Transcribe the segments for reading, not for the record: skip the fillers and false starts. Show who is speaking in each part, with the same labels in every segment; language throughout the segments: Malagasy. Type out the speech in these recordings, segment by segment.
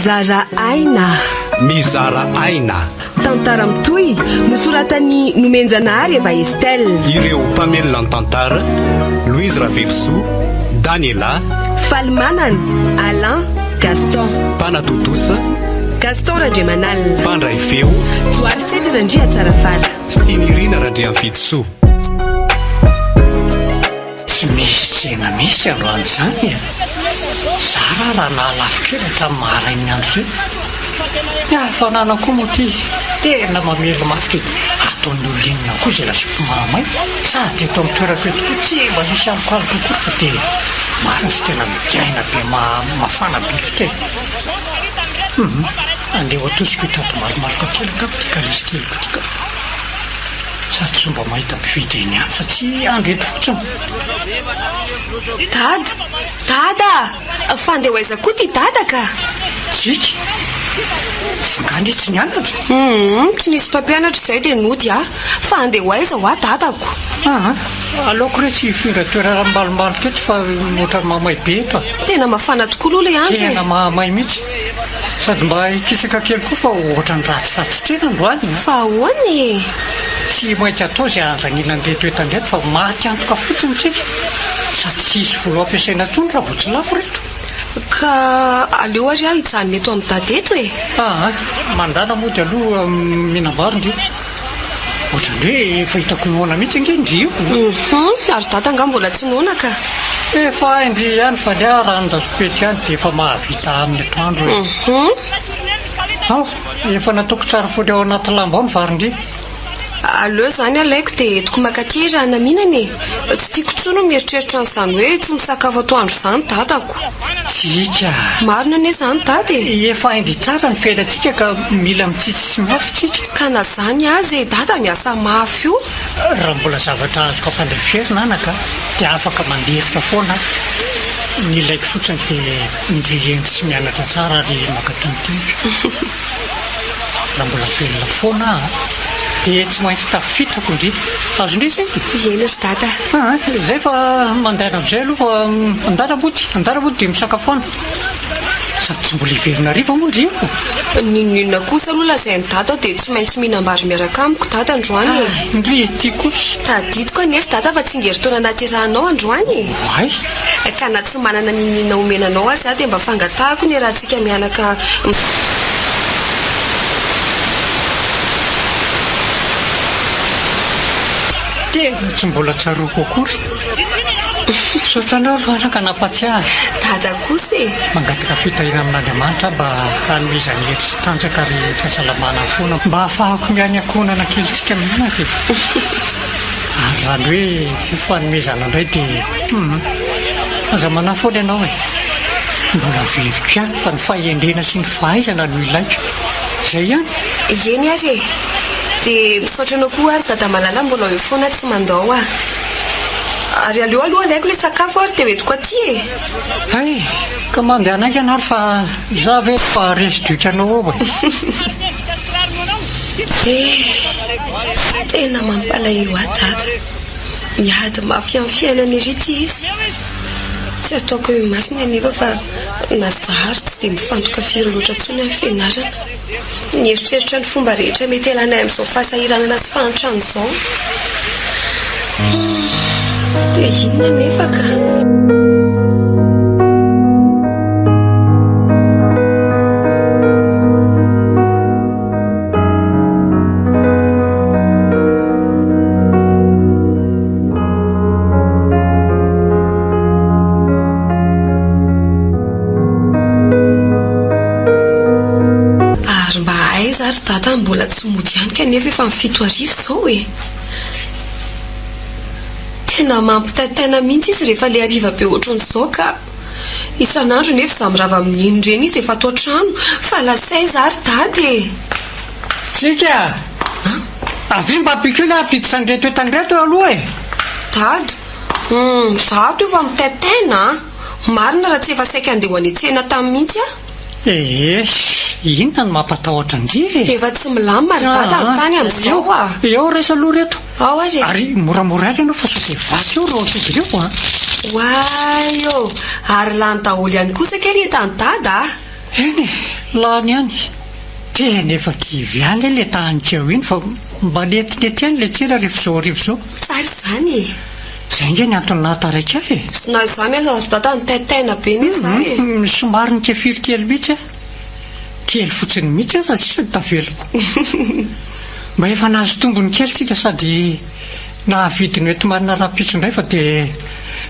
Speaker 1: Mizara aina.
Speaker 2: Mizara aina.
Speaker 1: Tantara mitohy nosoratan'i Nomenjanahary Eva Estelle.
Speaker 2: Ireo mpamelona ny tantara, Louise Ravelosoa, Daniela.
Speaker 1: Falimanana, Alain, Gaston.
Speaker 2: Mpanatontosa,
Speaker 1: Gaston Randriamanalina.
Speaker 2: Mpandray feo,
Speaker 1: Johary Setra Randriatsarafara.
Speaker 2: Sy Nirina Randriamfidisoa.
Speaker 3: Tsy misy tsena mihitsy androany izany e! Zara raha nahalafo kely hatramin'ny maharain'ny andro teo. Ny hafanana koa moa ity tena mamely mafy dia ataon'ny olona inona koa izay lasopy mahamay? Sady eto amin'ny toerako eto koa tsy mba misy alokaloka akory fa dia marina tsy tena migaina be mafana be loatra e! Hum, andeha ho atosiko hitady malomaloka kely angamba ity kalesy keliko ity ka. Sady sao mba mahita mpividy eny ihany fa tsy andry eto fotsiny.
Speaker 1: Dada! Dada a! Fa andeha ho aiza koa ity dada ka?
Speaker 3: Tsiky! Fa nga ndry tsy nianatra?
Speaker 1: Humm, tsy nisy mpampianatra izay dia nody aho. Fa andeha ho aiza hoa dadako?
Speaker 3: Aa, aleoko re tsy hifindra toerana malombaloka eto fa ohatran'ny mahamay be eto a!
Speaker 1: Tena mafana tokoa aloha ilay andro e!
Speaker 3: Tena mahamay mihitsy. Sady mba hikisaka kely koa fa ohatran'ny ratsiratsy tena androany a!
Speaker 1: Fa ahoana e?
Speaker 3: Tsy maintsy atao izay hahanjanina an'ireto entana ireto fa maty antoka fotsiny isika. Sady tsy hisy vola ho ampiasaina intsony raha vao tsy lafo ireto.
Speaker 1: Ka aleo ary aho hijanona eto amin'i Dada eto e!
Speaker 3: Aa, mandàna mody aloha mihinam-bary ndry. Ohatran'ny hoe efa hitako noana mihitsy ange ndry io.
Speaker 1: Hum, ary Dada angaha mbola tsy noana ka?
Speaker 3: Efa hay ndry ihany fa ny ahy ranon-dasopety ihany dia efa mahavita amin'ny atoandro e.
Speaker 1: Hum.
Speaker 3: Ao, efa nataoko tsara foana ao anaty lamba ao ny vary ndry.
Speaker 1: Aleo izany alaiko dia entiko mankaty raha naminana e! Tsy tiako intsony ny mieritreritra an'izany hoe tsy misakafo atoandro izany dadako.
Speaker 3: Tsika.
Speaker 1: Marina anie izany dada e!
Speaker 3: Efa haindry tsara ny fiainantsika ka mila mitsitsy sy mafy tsika.
Speaker 1: Ka na izany aza e, dada miasa mafy io.
Speaker 3: Raha mbola zavatra azoko ampandeferina anaka dia afaka mandefitra foana aho. Ny ilaiko fotsiny dia ndry hendry sy mianatra tsara ary mankatò ny teniko. Raha mbola velona foana aho dia tsy maintsy tafitako ndry. Azon-dry izay?
Speaker 1: Eny ry dada.
Speaker 3: Aa, izay fa mandehana amin'izay aloha fa andana mody, andana mody dia misakafoana. Sady tsy mbola hiverina hariva moa ndry io.
Speaker 1: N'inon'inona kosa aloha lazain'i dada dia tsy maintsy mihinam-bary miaraka amiko dada androany e.
Speaker 3: Ah, ndry ity kosa.
Speaker 1: Tadidiko anie ry dada fa tsingerin-taona naterahanao androany e.
Speaker 3: Oay.
Speaker 1: Ka na tsy manana n'inon'inona omena anao aza aho dia mba fangatahako ny iarahantsika mianaka.
Speaker 3: Tena tsy mbola tsaroako akory. Misaotra anao aloha anaka nampatsiahy.
Speaker 1: Dada kosa e!
Speaker 3: Mangataka fitahiana amin'Andriamanitra aho mba hanomezany hery sy tanjaka ary fahasalamana foana mba hahafahako miahy ny ankohonana kelintsika mianaka e! Ary raha ny hoe fanomezana indray dia hum! Aza manahy foana ianao e! Mbola averiko ihany fa ny fahendrena sy ny fahaizana no ilaiko. Izay ihany.
Speaker 1: Eny ary e! Dia misaotra anao koa ary Dada malala mbola eo foana tsy mandao ahy. Ary aleo aloha alaiko ilay sakafo ary dia hoentiko aty e!
Speaker 3: Hay! Ka mandehana haingana ary fa izaho ve efa resy dioka anao ao e!
Speaker 1: Eh! Tena mampalahelo ahy Dada. Miady mafy amin'ny fiainana ery ity izy. Tsy ataoko eo imasony anefa fa na za ary tsy dia mifantoka firy loatra intsony amin'ny fianarana. Nieritreritra ny fomba rehetra mety hialanay amin'izao fahasahiranana sy fahantrana izao. Hum, dia inona anefa ka? Ary mba aiza ary dada mbola tsy mody ihany kanefa efa ny 7000 izao e! Tena mampitaintaina mihitsy izy rehefa le hariva be ohatran'izao ka! Isan'andro nefa izaho mirava amin'ny eny ireny izy efa ato an-trano fa lasa aiza ary dada e!
Speaker 3: Tsiky a! Avia mba pikio ilay hampiditra an'ireto entana ireto eo aloha e!
Speaker 1: Dada, hum, izaho ato efa mitaintaina a! Marina raha tsy efa saika handeha ho any an-tsena tany mihitsy aho.
Speaker 3: Ee, inona no mampatahotra an-dry e?
Speaker 1: Efa tsy milamina ry dada ny tany amin'izao a!
Speaker 3: Eo raiso aloha ireto.
Speaker 1: Ao ary e!
Speaker 3: Ary moramora ihany ianao fa sao dia vaky eo ireo ankizy ireo a!
Speaker 1: Oay ô! Ary lany daholo ihany kosa kay ny entan'i dada a!
Speaker 3: Eny e! Lany ihany. Tena efa kivy ihany ilay tanika eo iny fa mba netinety ihany ilay tsena rehefa izao hariva izao.
Speaker 1: Tsara izany e!
Speaker 3: Izay ange ny antony nahataraiky ahy e!
Speaker 1: Na izany aza ry dada nitaitaina be anie za e!
Speaker 3: Somary nikefiry kely mihitsy aho. Kely fotsiny mihitsy aza sisa ny tavela. Mba efa nahazo tombony kely tsika sady nahavidy ny hoenti-manana rahampitso indray fa dia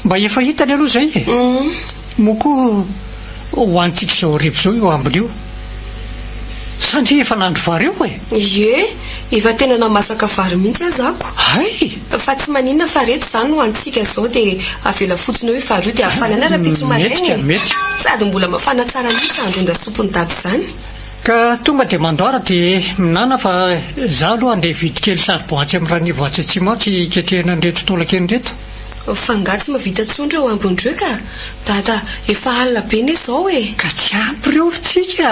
Speaker 3: mba efa hitany aloha izay e! Moa koa ho antsika izao hariva izao io ambiny io. Sa ndry efa nahandro vary eo e?
Speaker 1: Ie, efa tena namasaka vary mihitsy aza ako.
Speaker 3: Hay!
Speaker 1: Fa tsy maninona fa reto izany no antsika izao dia avela fotsiny eo io vary io dia hafanana rahampitso maraina e!
Speaker 3: Mety ka, mety.
Speaker 1: Sady mbola mafana tsara mihitsy ahandron-dasopin'i dada izany.
Speaker 3: Ka tonga dia mandoara dia minana fa za aloha andeha hividy kely saribon atsy amin'ny Ranivo atsy atsimo atsy hiketrehana an'ireto taolakena ireto.
Speaker 1: Fa nga tsy mahavita tsony reo ambiny reo ka! Dada, efa alina be ne zao e!
Speaker 3: Ka tsy ampy reo ry tsika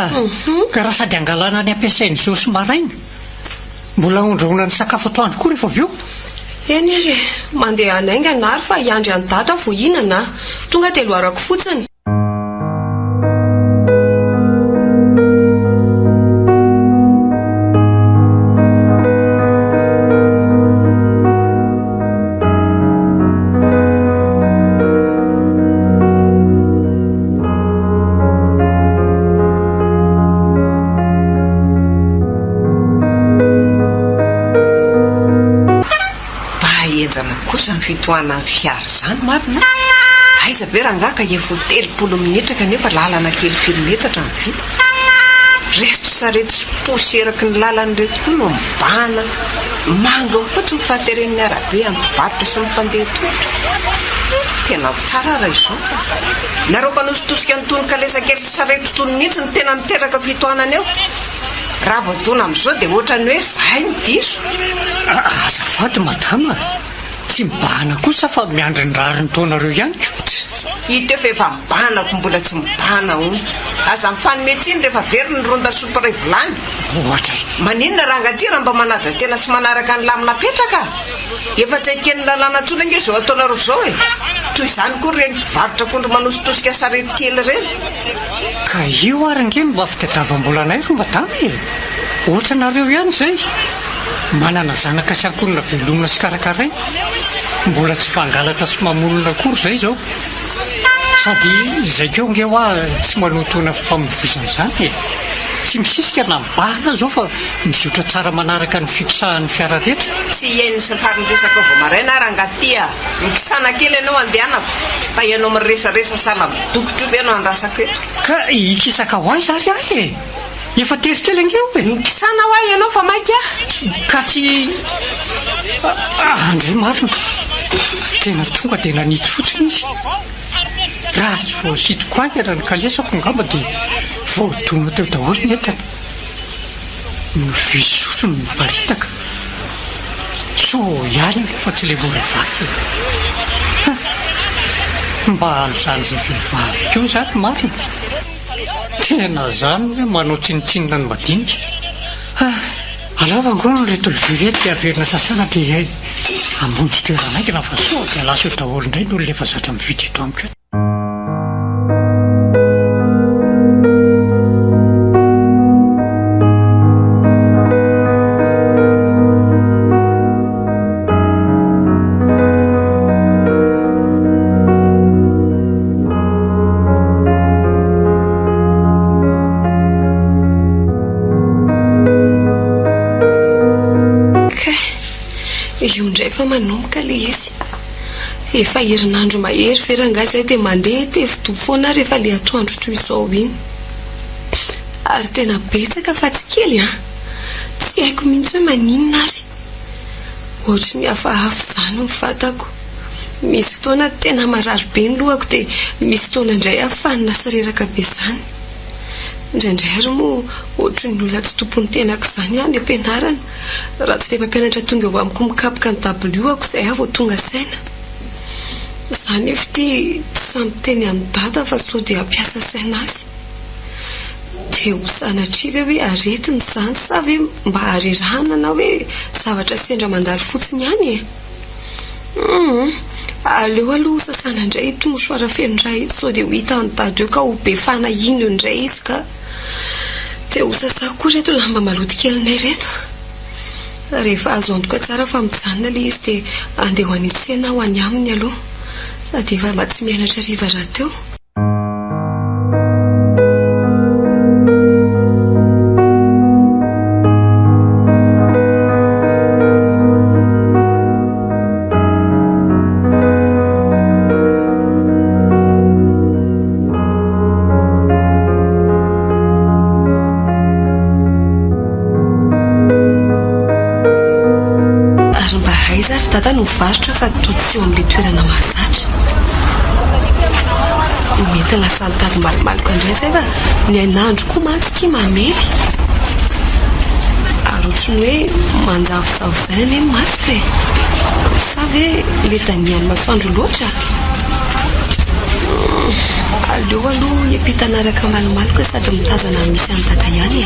Speaker 3: ka raha sady angalana ny ampiasainy zao sy maraina. Mbola hondrahona ny sakafo atoandro koa rehefa avy eo.
Speaker 1: Eny ary e! Mandehana haingana ary fa hiandry an'i Dada vao hihinana a! Tonga dia loarako fotsiny.
Speaker 4: Mba henjana kosa ny fitohanan'ny fiara izany marina a! Aiza ve rangahy ka efa ho 30 minitra kanefa lalana kely kilometatra no vita. Reto sarety sy posy eraky ny lalana ireto koa no mibahana manginy fotsiny fahateren'ny arabe amin'ny mpivarotra sy ny mpandeha tongotra. Tena ho tara raha izao ka! Nareo mpanositosika an'itony kalesa kely sy sarety itony mihitsy no tena miteraka fitohanana eo. Raha voadona amin'izao dia ohatran'ny hoe izahay no diso.
Speaker 3: Azafady madama, tsy mibahana kosa fa miandry ny rariny taonareo ihany ko.
Speaker 4: Hita eo fa efa mibahana ko mbola tsy mibahana hono. Aza mifanome tsiny rehefa very ny ron-dasopy iray vilany.
Speaker 3: Ohatra e.
Speaker 4: Maninona rangahy ty raha mba manaja tena sy manaraka ny lamina apetraka? Efa tsy eken'ny lalàna intsony ange izao ataonareo izao e! Toy izany koa ireny mpivarotra akondro manositosika sarety kely ireny.
Speaker 3: Ka io ary ange no mba fitadiavam-bolanay ry madama e! Ohatranareo ihany izay. Manana zanaka sy ankohonana velomina sy karakaraina. Mbola tsy mpangalatra sy mamono olona akory izay izao. Sady izay koa ange hoa tsy manotoana fifamoivoizana izany e! Tsy misisika na mibahana aza izao fa mizotra tsara manaraka ny fikisahan'ny fiara rehetra.
Speaker 4: Tsy hihaino sy ny resakao vao maraina aho rangahy ty a! Mikisana kely ianao andehanako fa ianao miresaresa sahala amin'ny dokotra io ve no andrasako eto?
Speaker 3: Ka hikisaka ho aiza ary aho e? Efa tery kely ange aho e!
Speaker 4: Mikisana ho ahy ianao fa maika aho.
Speaker 3: Ka tsy Andray marina. Tena tonga dia nanitsy fotsiny izy. Raha tsy voasitoko haingana ny kalesako angamba dia voadona teo daholo ny entana. Ny vy sotro no niparitaka. Soa ihany aloha fa tsy ilay mora vaky e. Ha! Mba an'izany vehivavy koa izany marina. Tena izany hoe manao tsinontsinona ny madinika. Ha! Alao angono ireto lovia ireto dia averina sasana dia hamonjy toerana haingana fa sao dia lasa eo daholo indray ny olona efa zatra mividy eto amiko eto.
Speaker 1: Kay, io indray fa manomboka ilay izy. Efa herinandro mahery ve rangahy izay dia mandeha tevi-doha foana aho rehefa ilay atoandro toy izao iny. Ary tena betsaka fa tsy kely an! Tsy haiko mihitsy hoe maninona ary. Ohatry ny hafahafa izany ny vatako. Misy fotoana tena marary be ny lohako dia misy fotoana indray aho fanina sy reraka be izany. Indraindray ary moa ohatry ny olona tsy tompon'ny tenako izany aho any am-pianarana. Raha tsy ilay mpampianatra tonga eo amiko mikapoka ny dabilio-ako izay aho vao tonga saina. Izaho anefa ity tsy sahy miteny an'i Dada fa sao dia hampiasa saina azy. Dia ho sanatria ve hoe aretina izany sa ve mba harerahana na hoe zavatra sendra mandalo fotsiny ihany e? Humm, aleo aloha ho sasana indray ito mouchoir feno rà ito sao dia ho hitan'i Dada eo ka ho be fanahiana eo indray izy ka. Te ho sasako koa ireto lamba maloto kelinay ireto. Rehefa azo antoka tsara fa mijanona ilay izy dia andeha ho any an-tsena aho any aminy aloha. Sady efa mba tsy mianatra hariva rahateo. Ary mba aiza ary dada no mivarotra fa toa tsy eo amin'ilay toerana mahazatra. Mety lasa nitady malomaloka indray izay fa ny hainandro koa mantsy ity mamely. Ary ohatry ny hoe manjavozavo izany anie ny masoko e. Sa ve ilay danihan'ny masoandro loatra? Aleo aloha hiampita hanaraka malomaloka sady mitazana ny misy an'i Dada ihany e.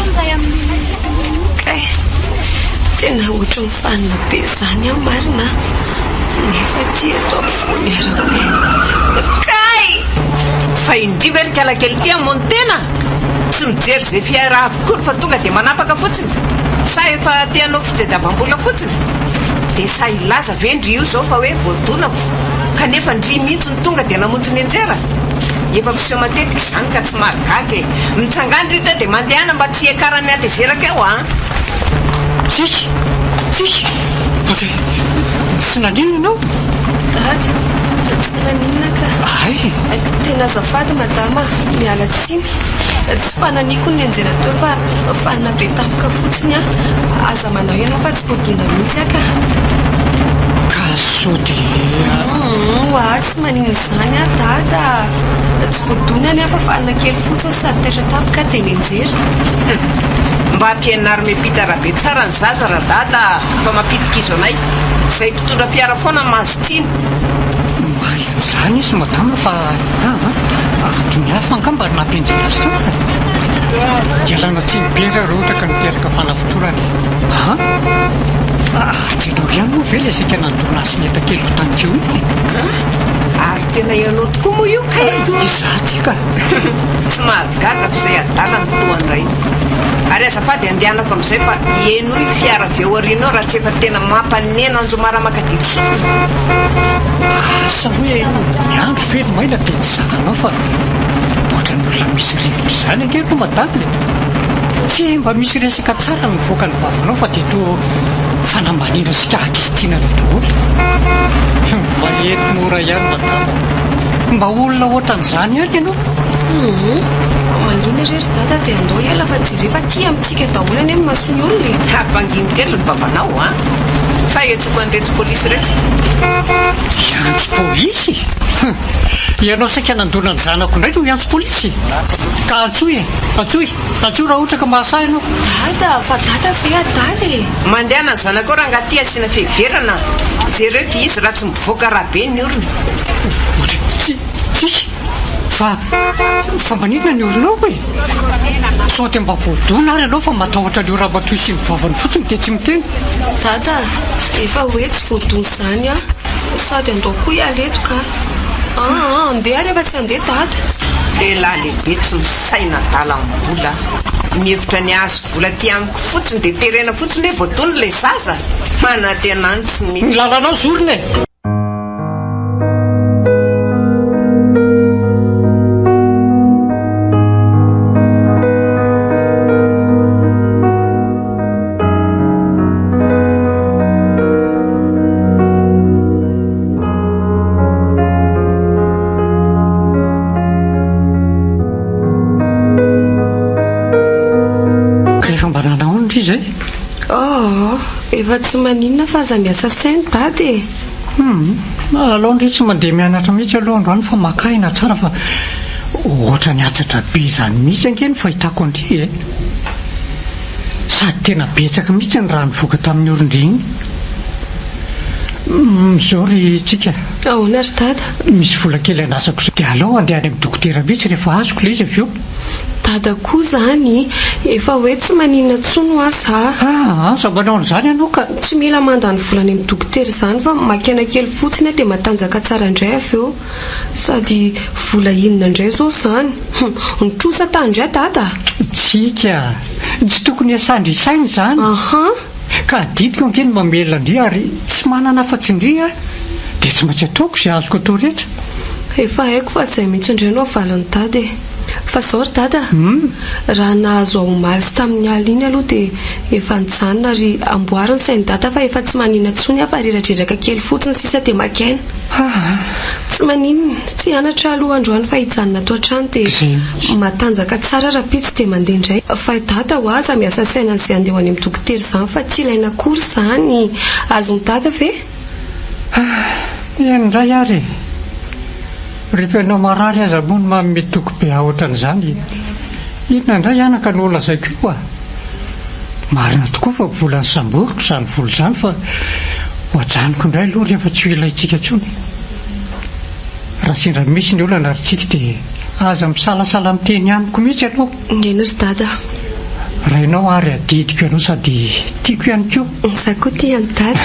Speaker 1: Kay, tena ohatry ny fanina be izany aho marina an. Nefa aty eto ampovoan'ny arabe.
Speaker 4: Kay! Fa indry ve ry kalakely ity hamono tena? Tsy mijery izay fiara avy akory fa tonga dia manapaka fotsiny? Sa efa te hanao fitadiavam-bola fotsiny? Dia sahy hilaza ve ndry io izao fa hoe voadonako kanefa ndry mihitsy no tonga dia namonjy nianjera? Efa mpiseho matetika izany ka tsy mahagaga e! Mitsangàna ry teo dia mandehana mba tsy hiakaran'ny hatezerako eo an!
Speaker 3: Tsisy! Tsisy! Ok! Tsy naninona ianao?
Speaker 1: Dada, tsy naninona ka.
Speaker 3: Hay!
Speaker 1: Tena azafady madama, miala tsiny. Tsy fananiko ny nianjera teo fa fanina be tampoka fotsiny aho. Aza manahy ianao fa tsy voadona mihitsy aho ka.
Speaker 3: Ka sao dia.
Speaker 1: Humm, oa tsy maninona izany aho dada a! Tsy voadona anie aho fa fanina kely fotsiny sady taitra tampoka aho dia nianjera.
Speaker 4: Humm, mba ampianaro miampita arabe tsara ny zaza ra dada a, fa mampidi-kizo anay. Izay mpitondra fiara foana no mahazo tsiny.
Speaker 3: Marina izany izy madama fa aa antony hafa angamba no nampianjera azy teo ka. Ialana tsiny be raha ohatra ka niteraka fanafotorana e. Aa adinao ihany moa ve ilay saika nandona azy neta kely ho tany keo iny e?
Speaker 4: Ary tena ianao tokoa moa io kay?
Speaker 3: Izaho ity ka.
Speaker 4: Tsy mahagaga fa izay adala no toa an-dray. Ary azafady andehanako amin'izay fa henoy ny fiara avy ao aoriana ao raha tsy efa tena mampaneno anjomara makadiry sofina.
Speaker 3: Asa hoe ny andro ve no maina dia tsy zakanao fa ohatran'ny olona misy rivotra izany ange aloha madame e! Tsy mba misy resaka tsara no mivoaka ny vavanao fa dia toa fanambaniana sy kahakitinana daholo. Mba ety mora ihany madama. Mba olona ohatran'izany ihany ianao.
Speaker 1: Humm. Mangina re ry dada dia andao hiala fa jereo fa aty amintsika daholo anie ny mason'ny olona e.
Speaker 4: Ampangino kely ny vavanao an! Sa hiantsoako an'iretsy polisy iretsy?
Speaker 3: Hiantso polisy? Hum! Ianao saika nandona ny zanako indray no hiantso polisy? Ka antsoy e! Antsoy! Antsoy raha ohatra ka mahasahy ianao.
Speaker 1: Dada, fa dada ve adala e?
Speaker 4: Mandehana ny zanakao rangahy ty asiana fiheverana a! Jereo ty izy raha tsy mivoaka ra be ny orony.
Speaker 3: Ohatra, tsy, tsisy. Fa, fa maninona ny orinao e? Sao dia mba voadona ary ianao fa matahotra an'io ramatoa sy ny vavany fotsiny dia tsy miteny?
Speaker 1: Dada, efa hoe tsy voadona izany aho. Sady andao koa hiala eto ka. Aa, andeha ary efa tsy handeha dada.
Speaker 4: Lehilahy lehibe tsy misaina adala am-bola. Mihevitra ny hahazo vola aty amiko fotsiny dia terena fotsiny hoe voadona ilay zaza. Manantenany tsy misy.
Speaker 3: Ny lalanao zorina e! Ka efa mba nanao ndry izay?
Speaker 1: Oh, efa tsy maninona fa aza miasa saina dada e.
Speaker 3: Humm, alao ndry tsy mandeha mianatra mihitsy aloha androany fa maka aina tsara fa ohatran'ny hatsatra be izany mihitsy ange ny fahitako an-dry e! Sady tena betsaka mihitsy ny rà nivoaka tamin'ny orin-dry iny. Humm, izao ry Tsika.
Speaker 1: Ahoana ry Dada?
Speaker 3: Misy vola kely andrasako izao dia alao handeha any amin'ny dokotera mihitsy rehefa azoko ilay izy avy eo.
Speaker 1: Dada koa izany, efa hoe tsy maninona intsony hoa za.
Speaker 3: Aa, aza manao an'izany ianao ka.
Speaker 1: Tsy mila mandany vola any amin'ny dokotera izany fa maka aina kely fotsiny aho dia matanjaka tsara indray avy eo. Sady vola inona indray izao izany? Hum, ny trosa tany indray dada a!
Speaker 3: Tsika, tsy tokony hiasandry saina izany.
Speaker 1: Aha.
Speaker 3: Ka adidiko ange ny mamelona an-dry ary tsy manana afa-tsy ndry aho dia tsy maintsy ataoko izay azoko atao rehetra.
Speaker 1: Efa haiko fa izay mihitsy indray no havalin'i Dada e. Fa izao ry Dada a! Raha nahazo ahy omaly sy tamin'ny alina iny aloha dia efa nijanona ary amboary ny sain'i Dada fa efa tsy maninona intsony aho fa reradreraka kely fotsiny sisa dia maka aina. Tsy maninona, tsy hianatra aho aloha androany fa hijanona ato an-trano dia matanjaka tsara rahampitso dia mandeha indray. Fa i Dada ho'a aza miasa saina an'izay handeha ho any amin'ny dokotera izany fa tsy ilaina akory izany. Azon'i Dada ve?
Speaker 3: Eny indray ary e! Rehefa ianao marary aza moa no manome toky be ahy ohatran'izany. Inona indray anaka no holazaiko io a! Marina tokoa fa vola nisamboriko izany vola izany fa ho ajanoko indray aloha rehefa tsy ho ilaintsika intsony. Raha sendra misy ny olana ry Tsiky dia aza misalasala miteny amiko mihitsy ianao.
Speaker 1: Eny ry Dada.
Speaker 3: Rainao ary adidiko ianao sady tiako ihany koa.
Speaker 1: Za koa tia an'i Dada.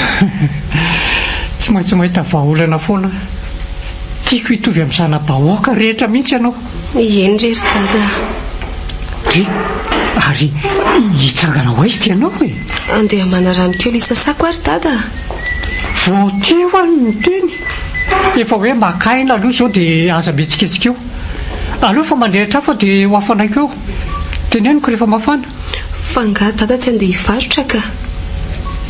Speaker 3: Tsy maintsy mahita vahaolana foana aho. Tiako hitovy amin'ny zana-bahoaka rehetra mihitsy ianao.
Speaker 1: Eny re ry Dada a!
Speaker 3: Dry, ary hitsangana ho aiza ity ianao e?
Speaker 1: Andeha hamana rano kely hisasako aho ry Dada a!
Speaker 3: Vao teo aho no niteny. Efa hoe maka aina aloha izao dia aza mihetsiketsika eo. Aleo fa mandrehitra afo dia ho hafanaiko eo. Teneniko rehefa mafana.
Speaker 1: Fa angaha Dada tsy andeha hivarotra ka?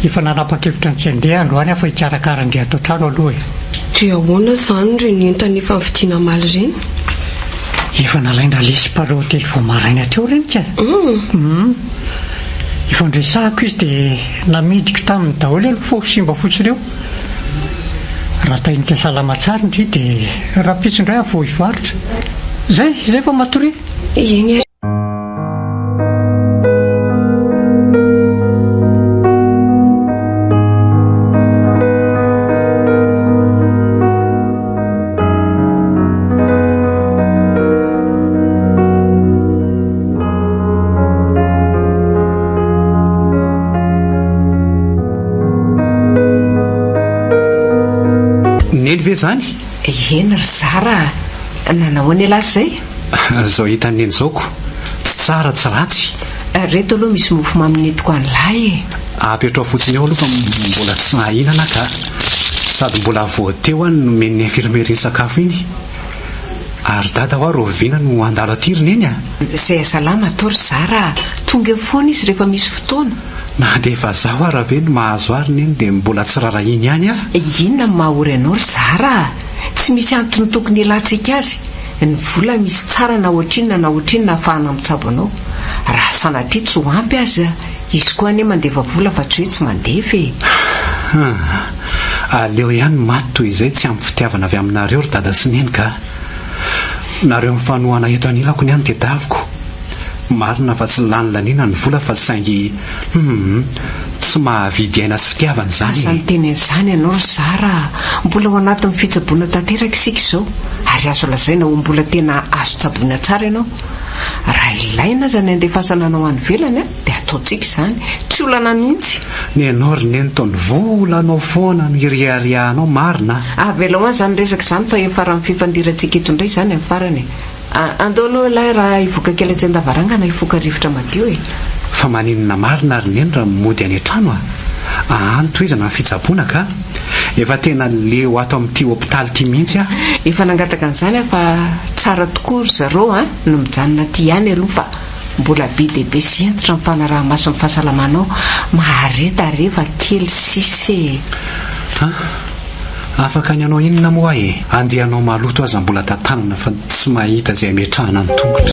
Speaker 3: Efa nanapa-kevitra ny tsy handeha androany aho fa hikarakara an-dry ato an-trano aloha e.
Speaker 1: Dia ahoana izany ireny entana efa novidiana omaly ireny?
Speaker 3: Efa nalain-dRalesy mpanao hotely vao maraina teo ireny ka. Hum. Efa noresahako izy dia namidiko taminy daholo aloha fa ho simba fotsiny eo. Raha tahinika salama tsara ndry dia rahampitso indray aho vao hivarotra. Izay, izay fa matoria.
Speaker 1: Eny ary.
Speaker 2: Neny ve izany?
Speaker 4: Eny ry Zara a! Nanahoana ialahy izay?
Speaker 2: Izao hitan'i Neny izao ko! Tsy tsara tsy ratsy.
Speaker 4: Reto aloha misy mofomamy nentiko an'lahy e!
Speaker 2: Apetrao fotsiny eo aloha fa mbola tsy nahahinana aho ka! Sady mbola vao teo aho no nomen'ny infirmerie sakafo iny. Ary dada hoa rahoviana no handalo aty ry Neny a?
Speaker 4: Izay salama atao ry Zara a! Tonga eo foana izy rehefa misy fotoana.
Speaker 2: Na dia vazaha ara ve no mahazo ahy ry Neny dia mbola tsy rarahiny ihany aho?
Speaker 4: Inona no maha ory anao ry Zara a! Tsy misy antony tokony hilantsika azy. Ny vola misy tsara na ohatrinona na ohatrinona ahafahana mitsabo anao. Raha sanatria tsy ho ampy aza, izy koa anie mandefa vola fa tsy hoe tsy mandefa e!
Speaker 2: Hum. Aleo ihany maty toy izay tsy ampy fitiavana avy aminareo ry dada sy neny ka! Nareo mifanohana eto anilako ny ahy no tedaviko. Marina fa tsy lany laniana ny vola fa saingy humm tsy mahavidy aina sy fitiavana izany
Speaker 4: Aza
Speaker 2: e!
Speaker 4: miteny an'izany ianao ry Zara a! Mbola ao anatin'ny fitsaboana tanteraka isika izao ary azo lazaina ho mbola tena azo tsaboina tsara ianao. Raha ilaina aza ny handefasana anao any ivelany dia ataontsika izany. Tsy olana mihitsy.
Speaker 2: Ny anao ry Neny toa ny volanao foana no ireharehanao marina
Speaker 4: a! Avelao any izany resaka izany fa hiafaran'ny fifandirantsika eto indray izany amin'ny farany e! Andao aloha ialahy raha hivoaka kely atsy an-davarangana hifoka rivotra madio e!
Speaker 2: Fa maninona marina ry Neny raha mody any an-trano a? Any tohizana ny fitsaboana ka! Efa tena leo ato amin'ity hopitaly ity mihitsy aho.
Speaker 4: Efa nangataka an'izany aho fa tsara tokoa ry zareo a no mijanona aty ihany aloha fa mbola be dia be sy hentitra ny fanaraha-maso ny fahasalamanao. Mahareta re fa kely sisa e!
Speaker 2: An! Afaka ny hanao inona moa aho e? Andeha hanao maloto aza mbola tantanana fa tsy mahita izay hametrahana ny tongotra.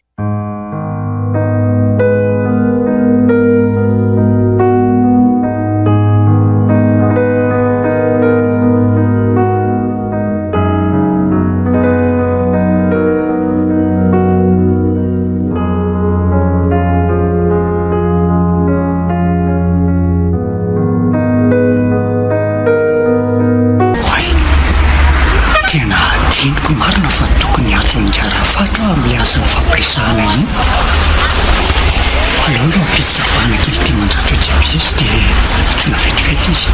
Speaker 3: Oay! Tena adinoko marina. Marina fa tokony hiantso an'i Rafatra aho amin'ilay asa nifampiresahana iny. Aleo aloha hampiditra vahana kely 500 etsy am-pisesy dia antsoina vetivety izy.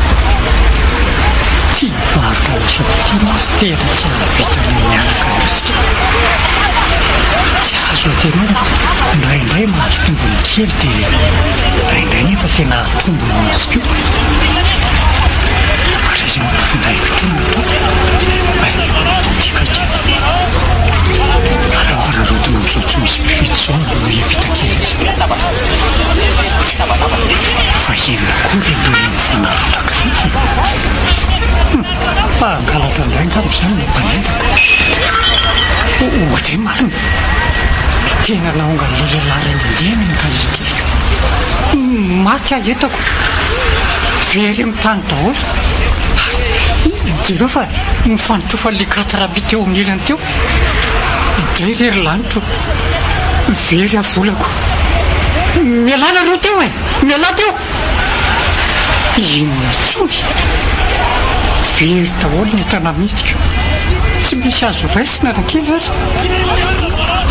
Speaker 3: Ity varotra lasopy ity mantsy tena tsy ahavitana miaraka mihitsy. Tsy azo antenaina fa indraindray mahazo tombony kely dia indraindray nefa tena tombony mihitsy koa. Ary aiza moa findaiko ity no ataoko? Hay, tiako aty. Aleo araraotina amin'izao tsy misy mpividy izao aloha hiavita kely azy. Fa inona koa ireny olona mifanarotaka ireny? Hum, fa hangalatra indray angamba izany ilay mpanendaka. Oadray marina! Tena naongan'ilay lehilahy iray mandeha anie ny kalesa keliko. Maty aho entako. Very amin'ny tany daholo. Jereo fa nifanotsofan'ilay katr'rabi teo amin'ny ilany teo. Indray re ry lanitro. Very aho volako. Mialà nareo teo e! Mialà teo! Inona intsony? Very daholo ny entana amidiko. Tsy misy azo raisina na kely aza.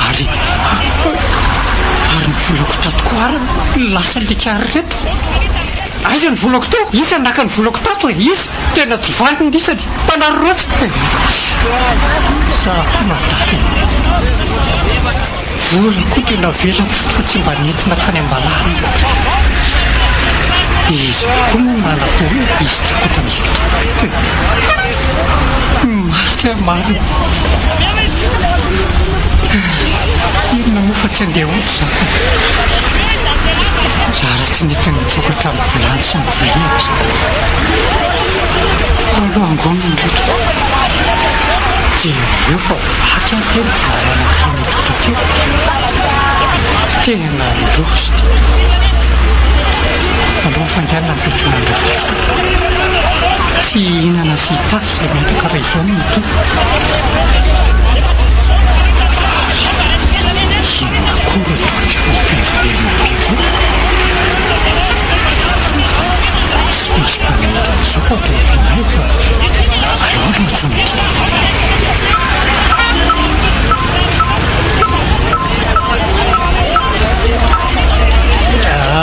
Speaker 3: Ary ary ny volako tato koa ary lasan'ilay kary ireto. Aiza ny volako teo? Iza no naka ny volako tato e? Iza? Tena tsy vanona isany. Mpanararaotra. Za koa madama e. Vola koa dia navela toa tsy mba nentina tany am-balahana. Iza tokoa moa no nanatao hoe izy ity ankoatran'izao tontolo e? Maty aho marina. Inona moa fa tsy andeha hody za ka. Zara tsy nety nitsoaka hatramin'ny vilany sy ny vilia aza. Aleo angonina ireto. Jereo fa vaky ary teo ny vilany anankiray nitonta teo. Tena loza ity. Aleo hafainganina ny fiantsoana an-dRapatroka. Tsy hihinana sy hitafy izay miantoka raha izao no mitohy. Ary inona koa ireo tolotra efa miverimberina be ireo? Tsy misy mpanenjika an'izao fa toa finday fa aleo aloha antsoina ity.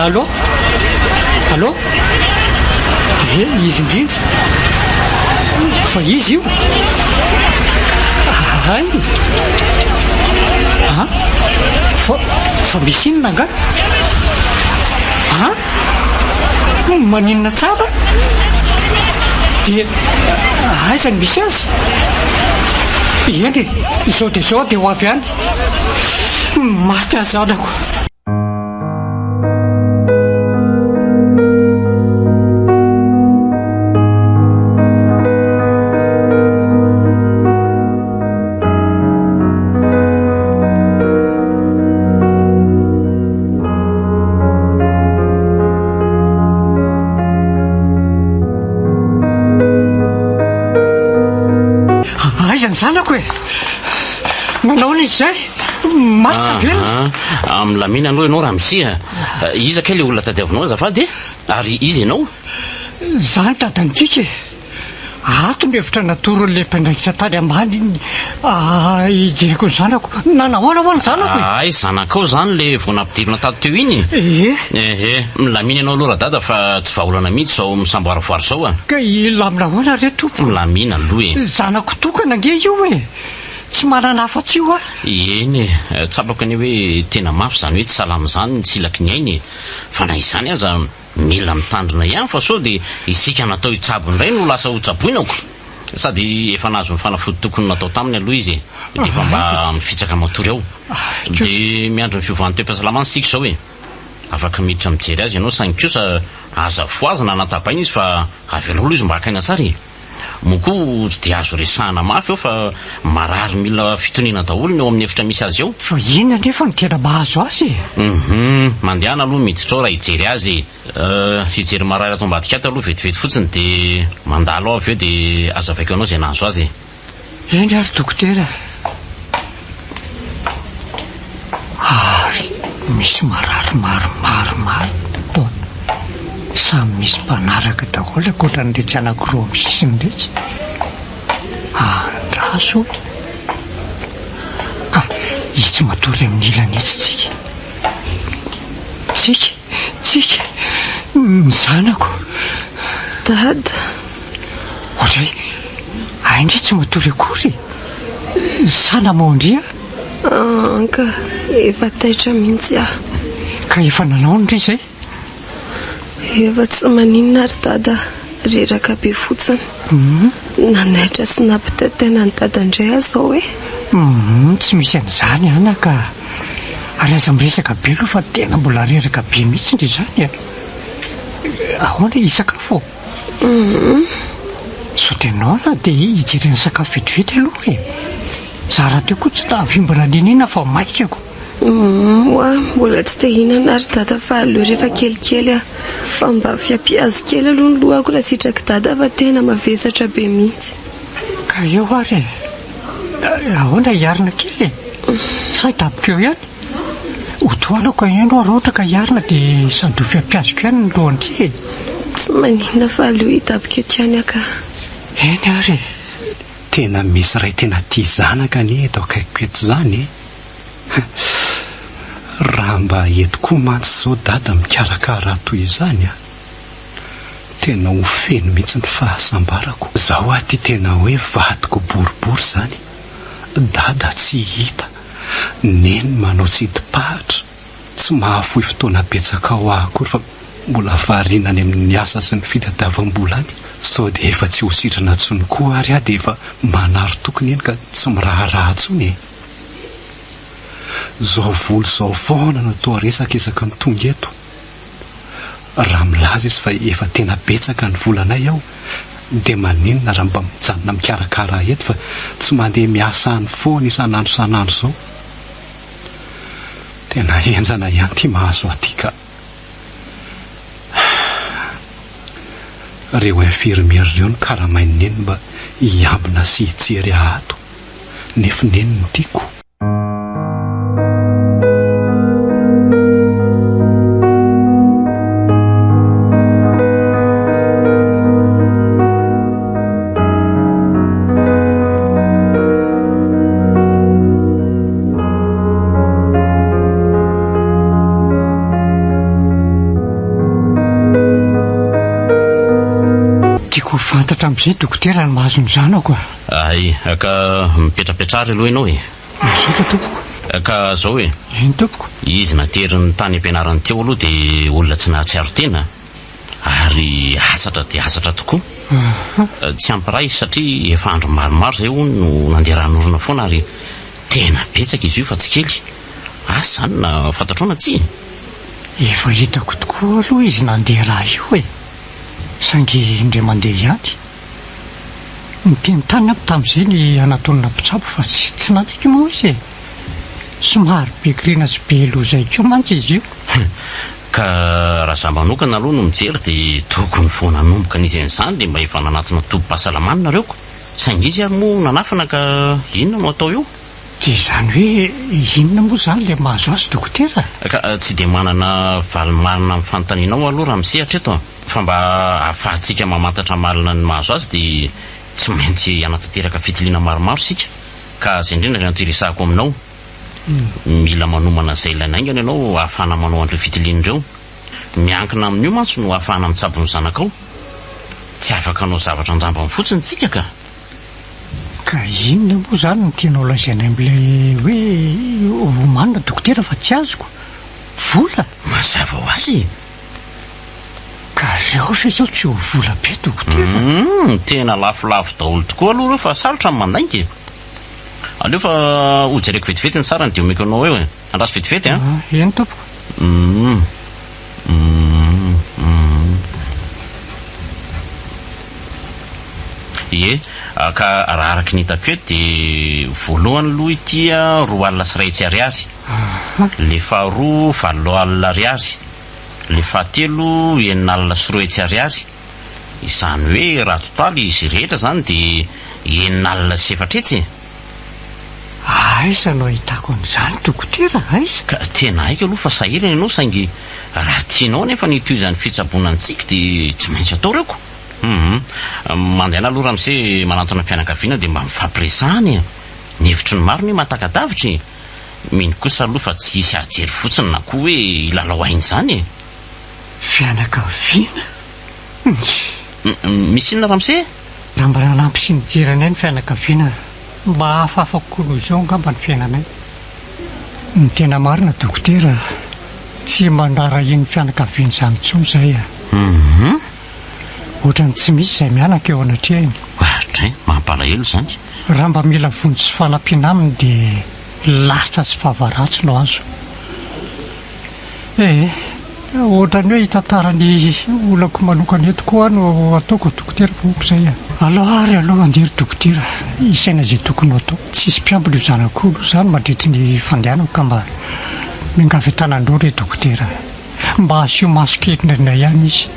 Speaker 3: Allô? Allô? Ie, izy indrindra. Fa iza io? Hay! An? Fa, fa misy inona angaha? An? Maninona tsara? Dia aiza no misy azy? Eny e, izao dia izao dia ho avy any. Maty aho zanako. Aiza ny zanako e? Nanao izy izay? Maty sa velona?
Speaker 5: Ah, milamina aloha ianao ramose a. Iza kay ilay olona tadiavinao azafady e? Ary iza ianao?
Speaker 3: Za ny dadan'i Tika e. Ato ny hevitra natoron'ilay mpiandraikitra tany ambany iny hijereko ny zanako. Nanahoana ho'a ny zanako e?
Speaker 5: Hay, zanakao izany ilay vao nampidirina tato teo iny?
Speaker 3: Ie.
Speaker 5: Ehe, milamina ianao aloha radada fa tsy vahaolana mihitsy izao misamboaravoara izao a.
Speaker 3: Ka hilamina ahoana re tompoko?
Speaker 5: Milamina aloha e.
Speaker 3: Zanako tokana ange io e. Tsy manana afa-tsy io aho.
Speaker 5: Eny e, tsapako anie hoe tena mafy izany hoe tsy salama izany ny tsilaky ny aina e. Fa na izany aza mila mitandrina ihany fa sao dia isika natao hitsabo indray no lasa hotsaboina ko. Sady efa nahazo ny fanafody tokony natao taminy aloha izy e. Dia efa mba mifitsaka matory ao. Dia miandry ny fiovan'ny toe-pahasalamany isika izao e. Afaka miditra mijery azy ianao saingy kosa aza fohazina na tabaina izy fa avelao aloha izy mba haka aina tsara e. Moa koa tsy dia azo resahana mafy ao fa marary mila fitoniana daholo ny ao amin'ny efitra misy azy ao.
Speaker 3: Fa inona anefa no tena mahazo azy e?
Speaker 5: Hum, mandehana aloha miditra ao raha hijery azy e. Euh, hijery marary ato ambadika ato aloha vetivety fotsiny dia mandalo aho avy eo dia azavaiko anao izay nahazo azy e.
Speaker 3: Eny ary dokotera. Ary misy marary maromaro marina taona. Samy misy mpanaraka daholo ankoatran'iretsy anankiroa amin'ny sisiny iretsy. Andraso. Itsy matory amin'ny ilany itsy Tsiky. Tsiky, Tsiky, ny zanako.
Speaker 1: Dada.
Speaker 3: Oadray, hay ndry tsy matory akory e. Salama ao ndry a.
Speaker 1: Anka, efa taitra mihitsy aho.
Speaker 3: Ka efa nanao ndry izay?
Speaker 1: Efa tsy maninona ry dada, reraka be fotsiny. Nanaitra sy nampitaintaina an'i dada indray aho izao e.
Speaker 3: Humm, tsy misy an'izany anaka a. Ary aza miresaka be aloha fa tena mbola reraka be mihitsy ndry izany e. Ahoana, hisakafo?
Speaker 1: Humm.
Speaker 3: Sao dia noana dia hijery ny sakafo vetivety aloha e. Za rahateo koa tsy tahavimbina n'inona fa maika ko.
Speaker 1: Moa mbola tsy te hihinana ry dada fa aleo rehefa kelikely aho. Fa mba fiampihazo kely aloha ny lohako raha sitrak'i dada fa tena mavesatra be mihitsy.
Speaker 3: Ka eo ary e! Ahoana hiarina kely e? Sa hidaboka eo ihany? Ho tohanako ianao raha ohatra ka hiarina dia sady ho fiampihazoko ihany ny lohan-dry e!
Speaker 1: Tsy maninona fa aleo hidaboka eto ihany aho ka.
Speaker 3: Eny ary e!
Speaker 2: Tena misy ray tena tia zanaka anie eto akaikiko eto izany e! Raha mba eto koa mantsy izao dada mikarakara ahy toy izany a! Tena ho feno mihitsy ny fahasambarako. Izaho aty tena hoe vadiko boribory izany, dada tsy hita, neny manao tsidim-pahatra, tsy mahafoy fotoana betsaka ho ahy akory fa mbola variana any amin'ny asa sy ny fitadiavam-bola any. Sao dia efa tsy ho sitrana intsony koa ary aho dia efa manary toky neny ka tsy miraharaha intsony e! Zao vola izao foana no toa resaka isaky ny tonga eto. Raha milaza izy fa efa tena betsaka ny volanay ao dia maninona raha mba mijanona mikarakara ahy eto fa tsy mandeha miasa any foana isan'andro isan'andro izao. Tena henjana ihany ity mahazo ahy ity ka. Ireo infirmiera ireo no karamain'i Neny mba hiambina sy hijery ahy ato. Nefo neny no tiako.
Speaker 3: Tiako ho fantatra amin'izay dokotera ny mahazo ny zanako a.
Speaker 5: Hay, ka mipetrapetraha ary aloha ianao e.
Speaker 3: Misaotra tompoko.
Speaker 5: Ka zao e.
Speaker 3: Eny tompoko.
Speaker 5: Izy nateriny tany am-pianarany teo aloha dia olona tsy nahatsiaro tena ary hatsatra dia hatsatra tokoa. Tsy ampy ra izy satria efa andro maromaro izay hono no nandeha ran'orona foana ary tena betsaka izy io fa tsy kely. Asa izany na fantatrao na tsia?
Speaker 3: Efa hitako tokoa aloha izy nandeha ra io e. Saingy indray mandeha ihany. Niteny tany aho tamin'izay ny hanatona mpitsabo fa tsy nanaiky moa izy e! Somary be kirina sy be loza koa mantsy izy io.
Speaker 5: Ka raha za manokana aloha no mijery dia tokony vao nanomboka nisy an'izany dia mba efa nanatona tobim-pahasalamana nareo ko! Saingy izy ary moa nanafina ka inona no atao eo?
Speaker 3: Dia izany hoe inona moa izany ilay mahazo azy dokotera?
Speaker 5: Ka tsy dia manana valiny marina amin'ny fanontanianao aho aloha ramose hatreto a! Fa mba ahafahantsika mamantatra marina ny mahazo azy dia tsy maintsy hanatanteraka fitiliana maromaro isika. Ka izay indrindra ny antony iresahako aminao. Mila manomana izay ilaina haingana ianao ahafahana manao an'ireo fitiliana ireo. Miankina amin'io mantsy no ahafahana mitsabo ny zanakao. Tsy afaka hanao zavatra an-jambany fotsiny tsika ka!
Speaker 3: Ka inona moa izany no tianao lazaina amin'ilay hoe omanina dokotera fa tsy azoko? Vola?
Speaker 5: Mazava ho azy e!
Speaker 3: Ka aleo ve izao tsy ho vola be dokotera?
Speaker 5: Humm, tena lafolafo daholo tokoa aloha ireo fa sarotra ny mandainga e! Aleo fa hojereko vetivety ny sarany dia omeko anao eo e! Andraso vetivety an!
Speaker 3: Eny tompoko.
Speaker 5: Humm, humm, humm. Ie, ka raha araka ny hitako eto dia voalohany aloha ity 120 ariary, le faharoa 80 ariary, le fahatelo 206 ariary, izany hoe raha totaly izy rehetra izany dia 460 e!
Speaker 3: Aiza no ahitako an'izany dokotera, aiza?
Speaker 5: Ka tena haiko aloha fa sahirana ianao saingy raha tianao anefa ny hitohizan'ny fitsaboana an'i Tsiky dia tsy maintsy atao ireo ko. Hum. Mandehana aloha ramose manantona fianakaviana dia mba mifampiresahana e. Ny hevitry ny maro anie mahataka-davitra e. Mino kosa aloha fa tsy hisy hahajery fotsiny na koa hoe hilalao aina izany e!
Speaker 3: Fianakaviana?
Speaker 5: Misy inona ramose?
Speaker 3: Raha mba nanampy sy nijery anay ny fianakaviana, mba hafahafa kokoa noho izao angamba ny fiainanay. Ny tena marina dokotera, tsy mba niraharahian'ny fianakaviany izany intsony izay a.
Speaker 5: Hum.
Speaker 3: Ohatran'ny tsy misy izay mianaka eo anatrehany.
Speaker 5: Oadray, mampalahelo izany.
Speaker 3: Raha mba mila vonjy sy fanampiana aminy dia latsa sy vava ratsy no azo. Ee, ohatran'ny hoe hitantara ny olako manokana eto koa aho no ataoko dokotera fa ok izay a. Alao ary aloha andeha ry dokotera hisaina izay tokony ho atao. Tsisy mpiambina io zanako io aloha izany mandritry ny fandehanako ka mba miangavy an-tanan-droa re dokotera. Mba asio maso kely indraindray ihany izy.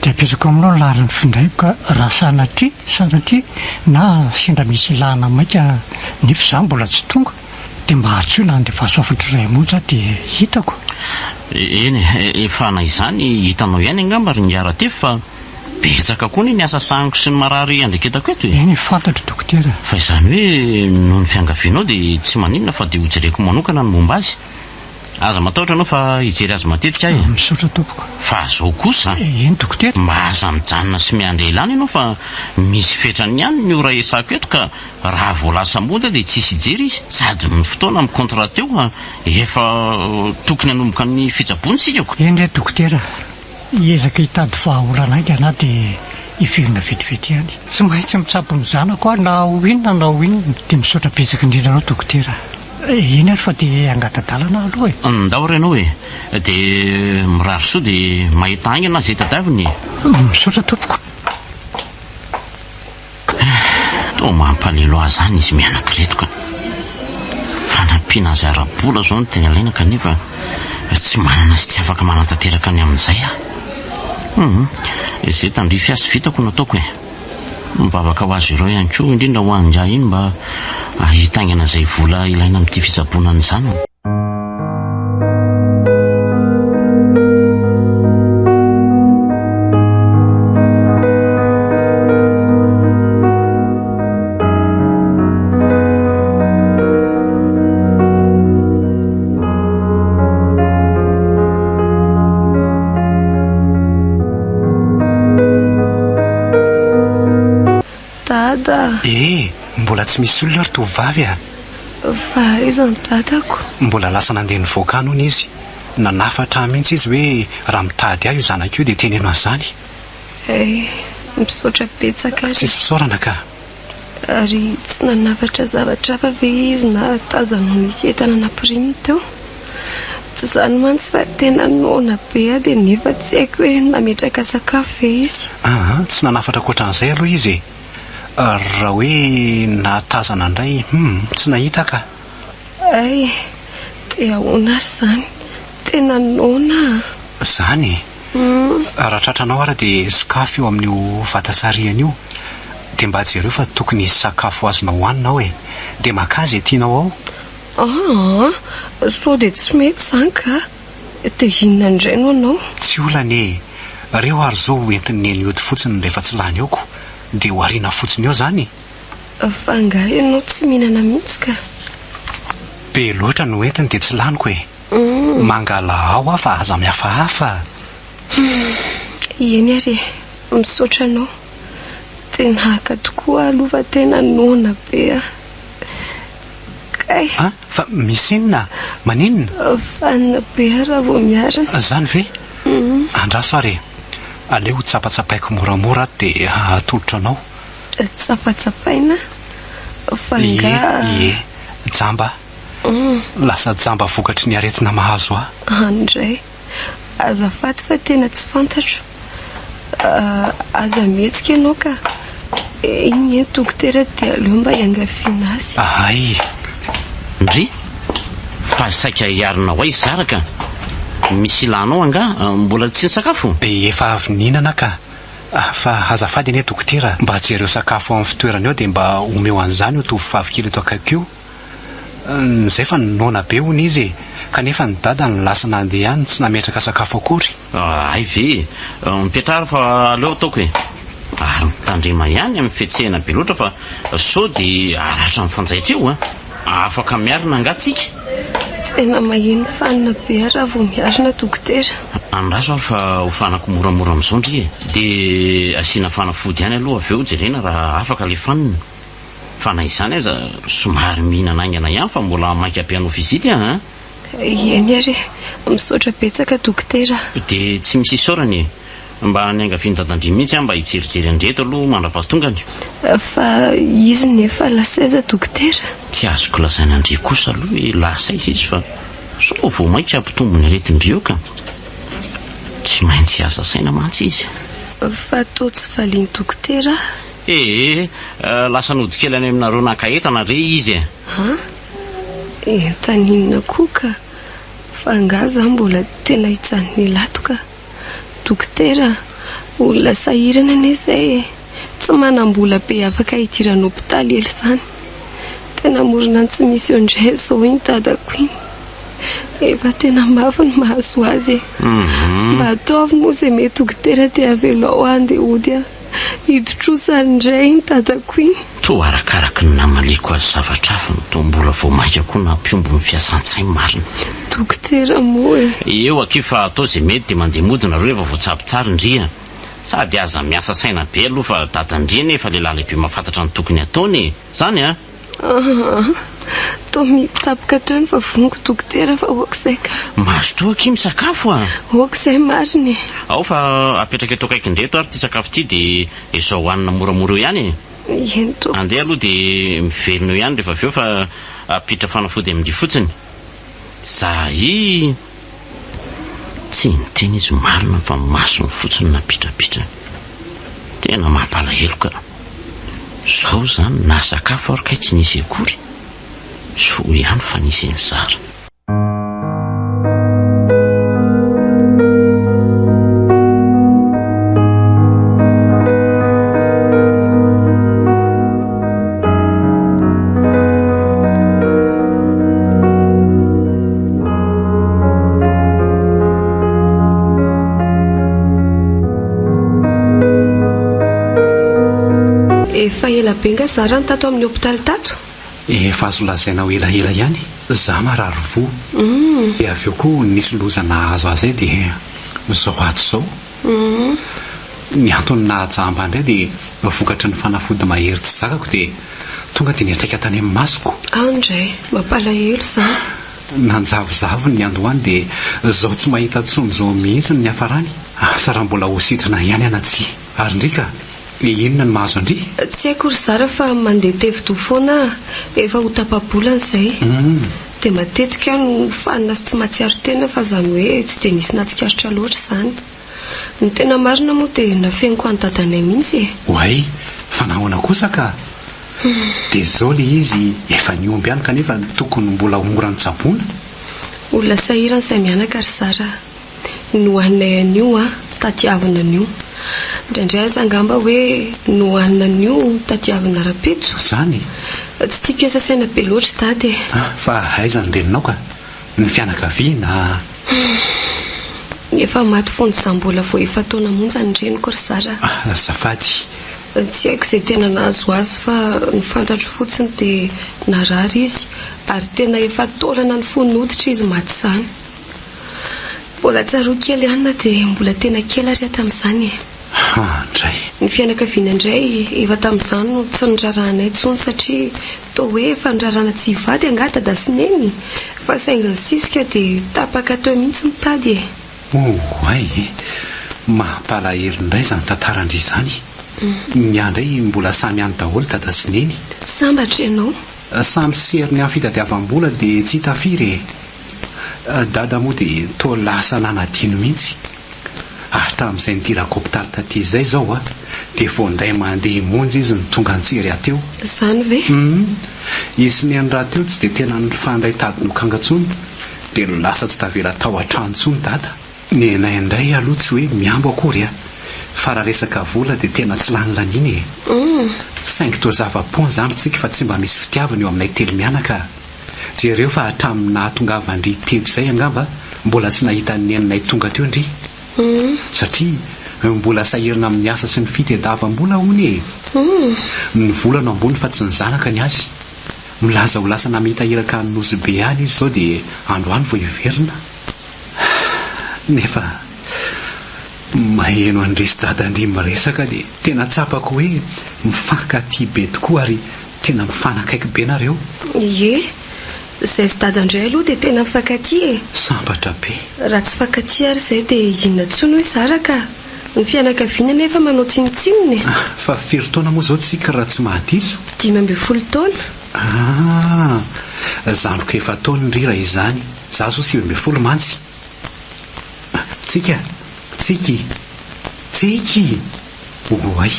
Speaker 3: Dia apetrako aminao ny laharan'ny findaiko ka raha sanatria, sanatria na sendra misy ilàna maika nefa izaho mbola tsy tonga dia mba antsoy na andefaso hafatra iray monja aho dia hitako.
Speaker 5: Eny e, efa na izany hitanao ihany angamba ry Ingahy Ratefy fa betsaka koa anie ny asa sahaniko sy ny marary iandraiketako eto e.
Speaker 3: Eny e, fantatro dokotera.
Speaker 5: Fa izany hoe noho ny fiangavianao dia tsy maninona fa dia hojereko manokana ny momba azy. Aza matahotra anao fa hijery azy matetika aho e.
Speaker 3: Misaotra tompoko.
Speaker 5: Fa zao kosa.
Speaker 3: Eny dokotera.
Speaker 5: Mba aza mijanona sy miandry ela any ianao fa misy fetrany ihany ny ora iasako eto ka raha vao lasa mody aho dia tsisy hijery izy. Sady ny fotoana mi-compte rahateo efa tokony hanomboka ny fitsaboana isika ko.
Speaker 3: Eny re dokotera. Hiezaka hitady vahaolana haingana aho dia hiverina vetivety ihany. Tsy maintsy mitsabo ny zanako aho na ho inona na ho inona. Dia misaotra betsaka indrindra anao dokotera. Eny ary fa dia hangata-dalana aho aloha e.
Speaker 5: Ndao re ianao e. Dia mirary soa dia mahita haingana izay tadiaviny e.
Speaker 3: Misaotra tompoko.
Speaker 5: Toa mampalelo ahy izany izy mianaka ireto ka. Fanampiana azy ara-bola izao no tena ilaina kanefa tsy manana sy tsy afaka manatanteraka ny amin'izay aho. Hum, izay tandrify ahy sy vitako no ataoko e. Mivavaka ho azy ireo ihany koa, indrindra ho an'ingahy iny mba hahita haingana izay vola ilaina amin'ity fitsaboana ny zanany.
Speaker 1: Dada!
Speaker 2: Eh! Mbola tsy misy olona ry tovovavy a!
Speaker 1: Fa aiza ny dadako?
Speaker 2: Mbola lasa nandeha nivoaka any hono izy. Nanafatra ahy mihitsy izy hoe raha mitady ahy io zanako io dia teneno an'izany.
Speaker 1: Eh, misaotra betsaka ary.
Speaker 2: Tsisy fisaorana ka.
Speaker 1: Ary tsy nanafatra zavatra hafa ve izy na tazanao nisy entana nampiriminy teo? Tsy izany mantsy fa tena noana be aho dia nefa tsy haiko hoe nametraka sakafo ve izy.
Speaker 2: Aa, tsy nanafatra ankoatran'izay aloha izy e. Raha hoe nahatazana indray, hum, tsy nahita ka.
Speaker 1: Hay, dia ahoana ary izany? Tena noana aho.
Speaker 2: Izany e? Raha tratranao ary dia sokafy io amin'io vata sarihana io, dia mba jereo fa tokony hisy sakafo azonao hohanina ao e! Dia makà izay tianao ao.
Speaker 1: Aa, sao dia tsy mety izany ka! Dia inona indray no anao?
Speaker 2: Tsy olana e! Reo ary izao ho entin'i Neny hody fotsiny rehefa tsy lany eo ko! Dia ho ariana fotsiny eo izany e!
Speaker 1: Fa angaha ianao tsy mihinana mihitsy ka?
Speaker 2: Be loatra no entiny dia tsy laniko e! Mangala ao aho fa aza mihafahafa!
Speaker 1: Humm! Eny ary e! Misaotra anao. Tena haka tokoa aho aloha fa tena noana be aho. Kay!
Speaker 2: An! Fa misy inona? Maninona?
Speaker 1: Vanona be aho raha vao miarina.
Speaker 2: Izany ve? Andraso ary e! Aleo ho tsapatsapaiko moramora ato dia atolotra anao.
Speaker 1: Tsapatsapaina? Fa angaha.
Speaker 2: Ie, ie. Jamba aho. Lasa jamba vokatry ny aretina mahazo ahy.
Speaker 1: Any indray. Azafady fa tena tsy fantatro. Aza mihetsika ianao ka. Iny e dokotera dia aleo mba iangaviana azy.
Speaker 2: Hay!
Speaker 5: Ndry! Fa saika hiarina ho aiza zara ka? Misy ilanao angaha? Mbola tsy nisakafo?
Speaker 2: Efa avy nihinana ka. Fa azafady anie dokotera, mba jereo sakafo ao amin'ny fitoerany ao dia mba omeo an'izany io tovovavy kely eto akaikiko io. Izay fa noana be hono izy e! Kanefa ny dadany lasa nandeha any tsy nametraka sakafo akory.
Speaker 5: Hay ve e! Mipetraha ary fa aleo ataoko e! Ary mitandrema ihany amin'ny fihetsehana be loatra fa sao dia haratra amin'ny fanjaitra eo an! Afaka miarina angaha tsika?
Speaker 1: Tena maheno fanina be aho raha vao miarina dokotera.
Speaker 5: Andraso ary fa hofanako moramora amin'izao ndry e. Dia asiana fanafody ihany aloha avy eo jerena raha afaka ilay fanina. Fa na izany aza somary mihinana haingana ihany fa mbola maika be hanao visite aho an!
Speaker 1: Eny ary e! Misaotra betsaka dokotera a!
Speaker 5: Dia tsy misy isaorana e! Mba niangavian'i Dadandria mihitsy aho mba hijerijery an-dReto aloha mandra-pahatongany.
Speaker 1: Fa izy nefa lasa aiza dokotera?
Speaker 5: Tsy azoko lazaina an-dry kosa aloha hoe lasa aiza izy fa sao vao mainka hampitombo ny aretin-dry eo ka. Tsy maintsy hiasa saina mantsy izy.
Speaker 1: Fa toa tsy valian'i dokotera aho.
Speaker 5: Ee, lasa nody kely any aminareo naka entana re izy e!
Speaker 1: An? Entana inona koa ka? Fa angaha za mbola tena hijanona elato ka? Dokotera a! Olona sahirana anie izay e! Tsy manam-bola be afaka hidirana hopitaly ela izany. Tena morona ny tsy misy eo indray izao iny dadako iny. Efa tena mafy ny mahazo azy e! Mba ataovy moa izay mety dokotera dia avelao aho handeha hody aho. Hidi-trosa indray iny dadako iny.
Speaker 5: Toa arakaraky ny namaliako azy zavatra hafa no toa mbola vao mainka koa nampihombo ny fiasan-tsainy marina.
Speaker 1: Dokotera moa e!
Speaker 5: Eo akia fa atao izay mety dia mandeha mody nareo rehefa voatsabo tsara ndry a! Sady aza miasa saina be aloha fa dadan-dry anie efa lehilahy lehibe mahafantatra ny tokony hataony e! Zany a!
Speaker 1: Aa! Toa mitapoka teo ny vavoniko dokotera fa ok izay ka.
Speaker 5: Mazotoa akia misakafo a!
Speaker 1: Ok izay marina e!
Speaker 5: Ao fa apetraka eto akaikin-dreto ary ity sakafo ity dia izao hohanina moramora eo ihany e!
Speaker 1: Eny tompoko.
Speaker 5: Andeha aloha dia miverina eo ihany rehefa avy eo fa hampiditra fanafody amin-dry fotsiny. Zay! Tsy niteny izy marina fa masony fotsiny napitrapitrany. Tena mampalahelo ka. Zao zany na sakafo ary kay tsy nisy akory. Soa ihany fa nisy nizara.
Speaker 1: Efa ela be nga za raha ny tato amin'ny hopitaly tato?
Speaker 2: Efa azo lazaina ho elaela ihany, za marary voa. Dia avy eo koa nisy loza nahazo ahy zay dia zao ato zao. Ny antony nahajamba ahy indray dia vokatry ny fanafody mahery tsy zakako dia tonga dia niantraika tany amin'ny masoko.
Speaker 1: Ao indray, mampalahelo izany.
Speaker 2: Nanjavozavo ny niandohany dia izao tsy mahita intsony izao mihitsy ny niafarany. Asa raha mbola ho sitrana ihany aho na tsia. Ary ndry ka, inona no mahazo an-dry?
Speaker 1: Tsy haiko ry zara fa mandeha tevi-doha foana aho, efa ho tapa-bolana izay. Dia matetika aho no fanina sy tsy mahatsiaro tena fa izany hoe tsy dia nisy nahatsikaritra loatra izany. Ny tena marina moa dia nafeniko an'i dadanay mihitsy e!
Speaker 2: Oay! Fa nahoana kosa ka? Dia izao ilay izy efa nihomby ihany kanefa tokony mbola ho mora notsaboina.
Speaker 1: Olona sahirana izay mianaka ry zara a! Ny hohaninay anio an, tadiavina anio. Indraindray aza angamba hoe ny hohanina anio tadiavina rahampitso.
Speaker 2: Izany?
Speaker 1: Tsy tiako hiasa saina be loatra dada e!
Speaker 2: Fa aiza ny reninao ka? Ny fianakaviana?
Speaker 1: Efa maty fony izaho mbola vao efa-taona monja ny reniko ry zara a!
Speaker 2: Azafady.
Speaker 1: Tsy haiko izay tena nahazo azy fa ny fantatro fotsiny dia narary izy ary tena efa taolana nifono hoditra izy maty izany. Mbola tsaroako kely ihany na dia mbola tena kely ary aho tamin'izany e!
Speaker 2: Handray.
Speaker 1: Ny fianakaviana indray efa tamin'izany no tsy niraharahanay intsony satria toa hoe efa niraràna tsy hivady angaha dada sy neny fa saingy nisisika dia tapaka teo mihitsy ny tady e!
Speaker 2: Oay e! Mampalahelo indray izany tantaran-dry izany. Ny ahy indray mbola samy any daholo dada sy neny.
Speaker 1: Sambatra ianao.
Speaker 2: Samy seriny amin'ny fitadiavam-bola dia tsy hita firy e! Dada moa dia toa lasa nanadino mihitsy. Hatramin'izay nidirako hopitaly taty izay izao a, dia vao indray mandeha monja izy no tonga nijery ahy teo.
Speaker 1: Izany ve?
Speaker 2: Hum. Izy sy Neny rahateo tsy dia tena nifandray tady lokanga intsony, dia lasa tsy tavela tao an-trano intsony Dada. Nenay indray aloha tsy hoe mihambo akory a, fa raha resaka vola dia tena tsy lany laniana e. Saingy toa zava-poana izany ry Tsiky fa tsy mba misy fitiavana eo aminay telo mianaka a. Jereo fa hatramin'ny nahatongavan-dry teto izay angamba mbola tsy nahita an'i neninay tonga teo ndry. Satria mbola sahirana amin'ny asa sy ny fitediavam-bola hono e! Ny vola no ambony fa tsy ny zanaka ny azy. Milaza ho lasa namita iraka any Nosy Be any izy izao dia androany vao hiverina. Nefa maheno an-dry sy dadan-dry miresaka dia tena tsapako hoe mifankatia be tokoa ary tena mifanakaiky be nareo.
Speaker 1: Ie, izay sy dadan-dry aloha dia tena mifankatia e.
Speaker 2: Sambatra be.
Speaker 1: Raha tsy fankatia ary izay dia inona intsony hoy zara ka. Ny fianakaviana anefa manao tsinontsinona e.
Speaker 2: Fa firy taona moa izao Tsiky raha tsy mahadiso?
Speaker 1: 15 taona.
Speaker 2: Ah! Zandriko efa-taona ndry raha izany. Za zao 19 mantsy. Tsiky a! Tsiky! Tsiky! Oay!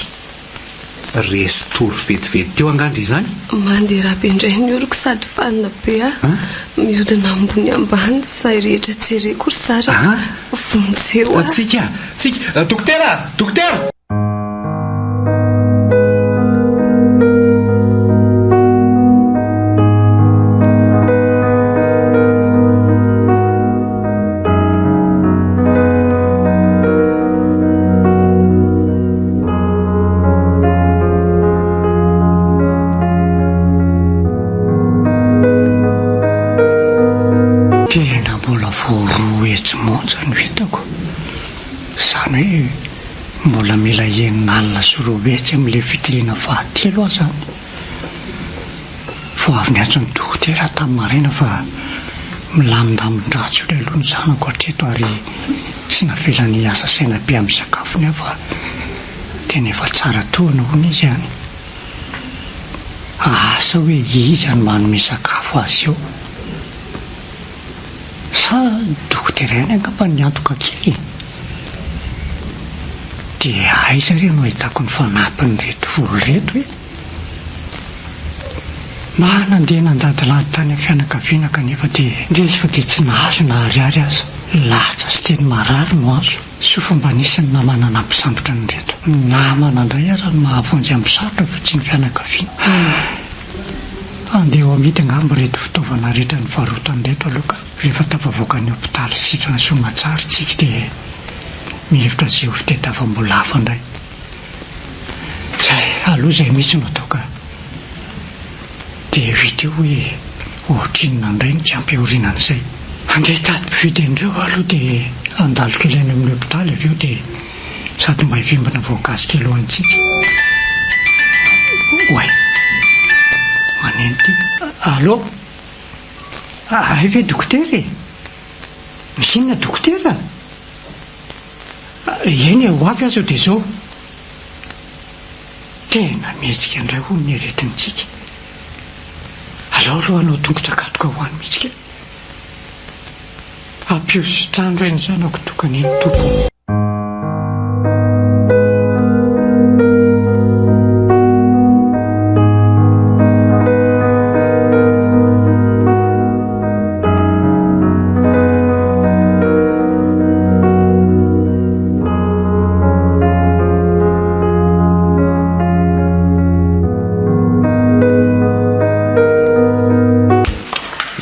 Speaker 2: Resy tory vetivety teo angaha ndry izany?
Speaker 1: Mandeha ra be indray ny oroko sady fanina be aho. Mihodina ambony ambany izay rehetra jereko ry zara. Vonjeo aho.
Speaker 2: Tsiky a! Tsiky! Dokotera! Dokotera!
Speaker 3: Tena mbola vao 200 monja no hitako. Izany hoe mbola mila 206 amin'ilay fitiliana fahatelo aho izany. Vao avy niantso ny dokotera aho tamin'ny maraina fa milamindamin-dratsy io aloha ny zanako hatreto ary tsy navelany hiasa saina be amin'ny sakafony aho fa tena efa tsara tohina hono izy any. Asa hoe iza no manome sakafo azy eo. Sa dokotera ihany angamba no niantoka kely e? Dia aiza re no ahitako ny fanampin'ireto vola ireto e? Mba nandeha nandadilady tany amin'ny fianakaviana kanefa dia indrisy fa dia tsy nahazo na ariary aza. Latsa sy teny marary no azo. Soa fa mba nisy ny namana nampisambotra an'ireto. Ny namana indray aza no mahavonjy amin'ny sarotra fa tsy ny fianakaviana. Hay! Andeha ho amidy angamba ireto fitaovana rehetra nivarotana ireto aloha ka. Rehefa tafavoaka ny hopitaly sitrana soamatsara isika dia mihevitra izay ho fitadiavam-bola hafa indray. Zay aloha izay mihitsy no atao ka. Dia vita eo hoe ohatrinona indray no tsy ampy aorianan'izay. Andeha hitady mpividy an'ireo aho aloha dia handalo kely any amin'ny hopitaly avy eo dia sady mba hivimbina voankazo kely ho antsika. Oay! Maneno ity. Allô? Hay ve dokotera e? Misy inona dokotera? Eny e, ho avy aho zao dia zao. Tena mihetsika indray hono ny aretintsika. Alao aloha hanao tongotra katroka ho any mihitsy kely. Ampio sitrano re ny zanako tokana iny tompoko.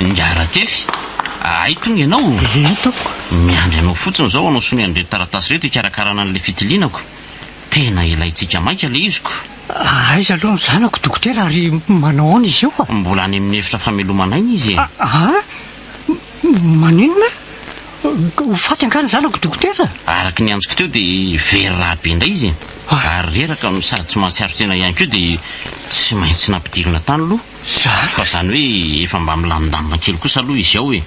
Speaker 5: Ingahy Ratefy, hay tonga ianao?
Speaker 3: Eny tompoko.
Speaker 5: Miandry anao fotsiny izao hanao sonia an'ireto taratasy ireto hikarakarana an'ilay fitiliana ko. Tena ilaintsika maika ilay izy ko.
Speaker 3: Aiza aloha ny zanako dokotera ary manao ahoana izy io?
Speaker 5: Mbola any amin'ny efitra famelomana aina izy e.
Speaker 3: Ah? Maninona? Ho faty angaha ny zanako dokotera?
Speaker 5: Araka ny antsoko teo dia very rà be indray izy e. Ary reraka no sady tsy mahatsiaro tena ihany koa dia tsy maintsy nampidirina tany aloha. Fa izany hoe efa mba milamindamina kely kosa aloha izy ao e.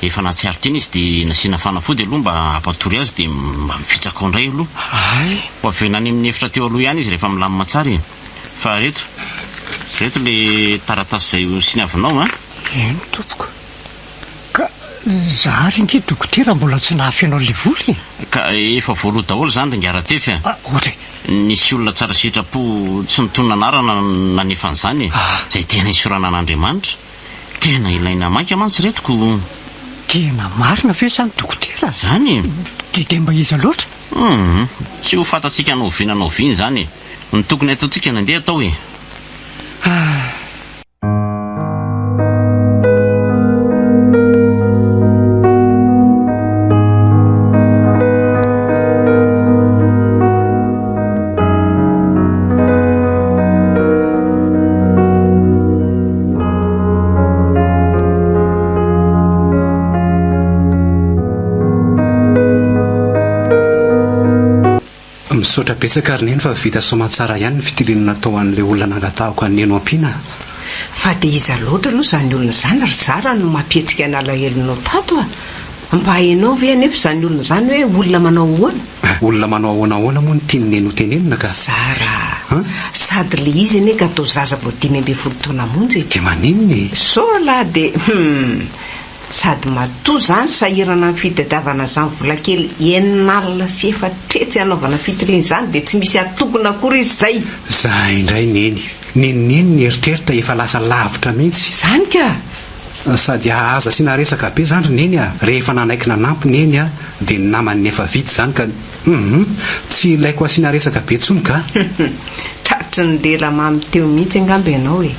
Speaker 5: Efa nahatsiaro tena izy dia nasiana fanafody aloha mba hampatory azy dia mba mifitsaka ao indray aloha. Ho averina any amin'ny efitra teo aloha ihany izy rehefa milamina tsara e. Fa ireto, ireto ilay taratasy izay ho siniavinao an.
Speaker 3: Eny tompoko. Ka za ary ange dokotera mbola tsy nahafeno an'ilay vola e!
Speaker 5: Ka efa voaloa daholo izany ry Ngaratefy a!
Speaker 3: Ah, ohatra e!
Speaker 5: Nisy olona tsara sitrapo tsy nitonona anarana nanefa an'izany e! Izay tena isaorana an'Andriamanitra. Tena ilaina maika mantsy ireto ko!
Speaker 3: Tena marina ve izany dokotera?
Speaker 5: Izany e!
Speaker 3: Dia dia mba iza loatra?
Speaker 5: Hum, tsy ho fantatsika na oviana na oviana izany e! Ny tokony hataontsika ny andeha atao e!
Speaker 3: Ah.
Speaker 2: Misaotra betsaka ry Neny fa vita soamantsara ihany ny fitiliana natao an'ilay olona nangatahako an'i Neny ho ampiana a!
Speaker 4: Fa dia iza loatra aloha izany olona izany ry zara no mampihetsika ny alahelonao tato a! Mba hainao ve anefa izany olona izany hoe olona manao ahoana?
Speaker 2: Olona manao ahoana ahoana moa no tian'i Neny ho tenenina ka!
Speaker 4: Zara a! Sady ilay izy anie ka toa zaza vao 15 taona monja e!
Speaker 2: Dia maninona e?
Speaker 4: Sao lahy dia hum! Sady matoa zany sahirana amin'ny fitadiavana zany vola kely 460 hanaovana fitiliana izany dia tsy misy atokona akory izy zay.
Speaker 2: Za indray Neny. Nen'i Neny ny eritreritra efa lasa lavitra mihitsy.
Speaker 4: Zany ka!
Speaker 2: Sady aza asiana resaka be zany ry Neny a! Rehefa nanaiky nanampy Neny a dia ny naman'ny efa vita izany ka hum! Tsy ilaiko asiana resaka be tsony ka!
Speaker 4: Tratry ny lela mamy teo mihitsy angamba ianao e!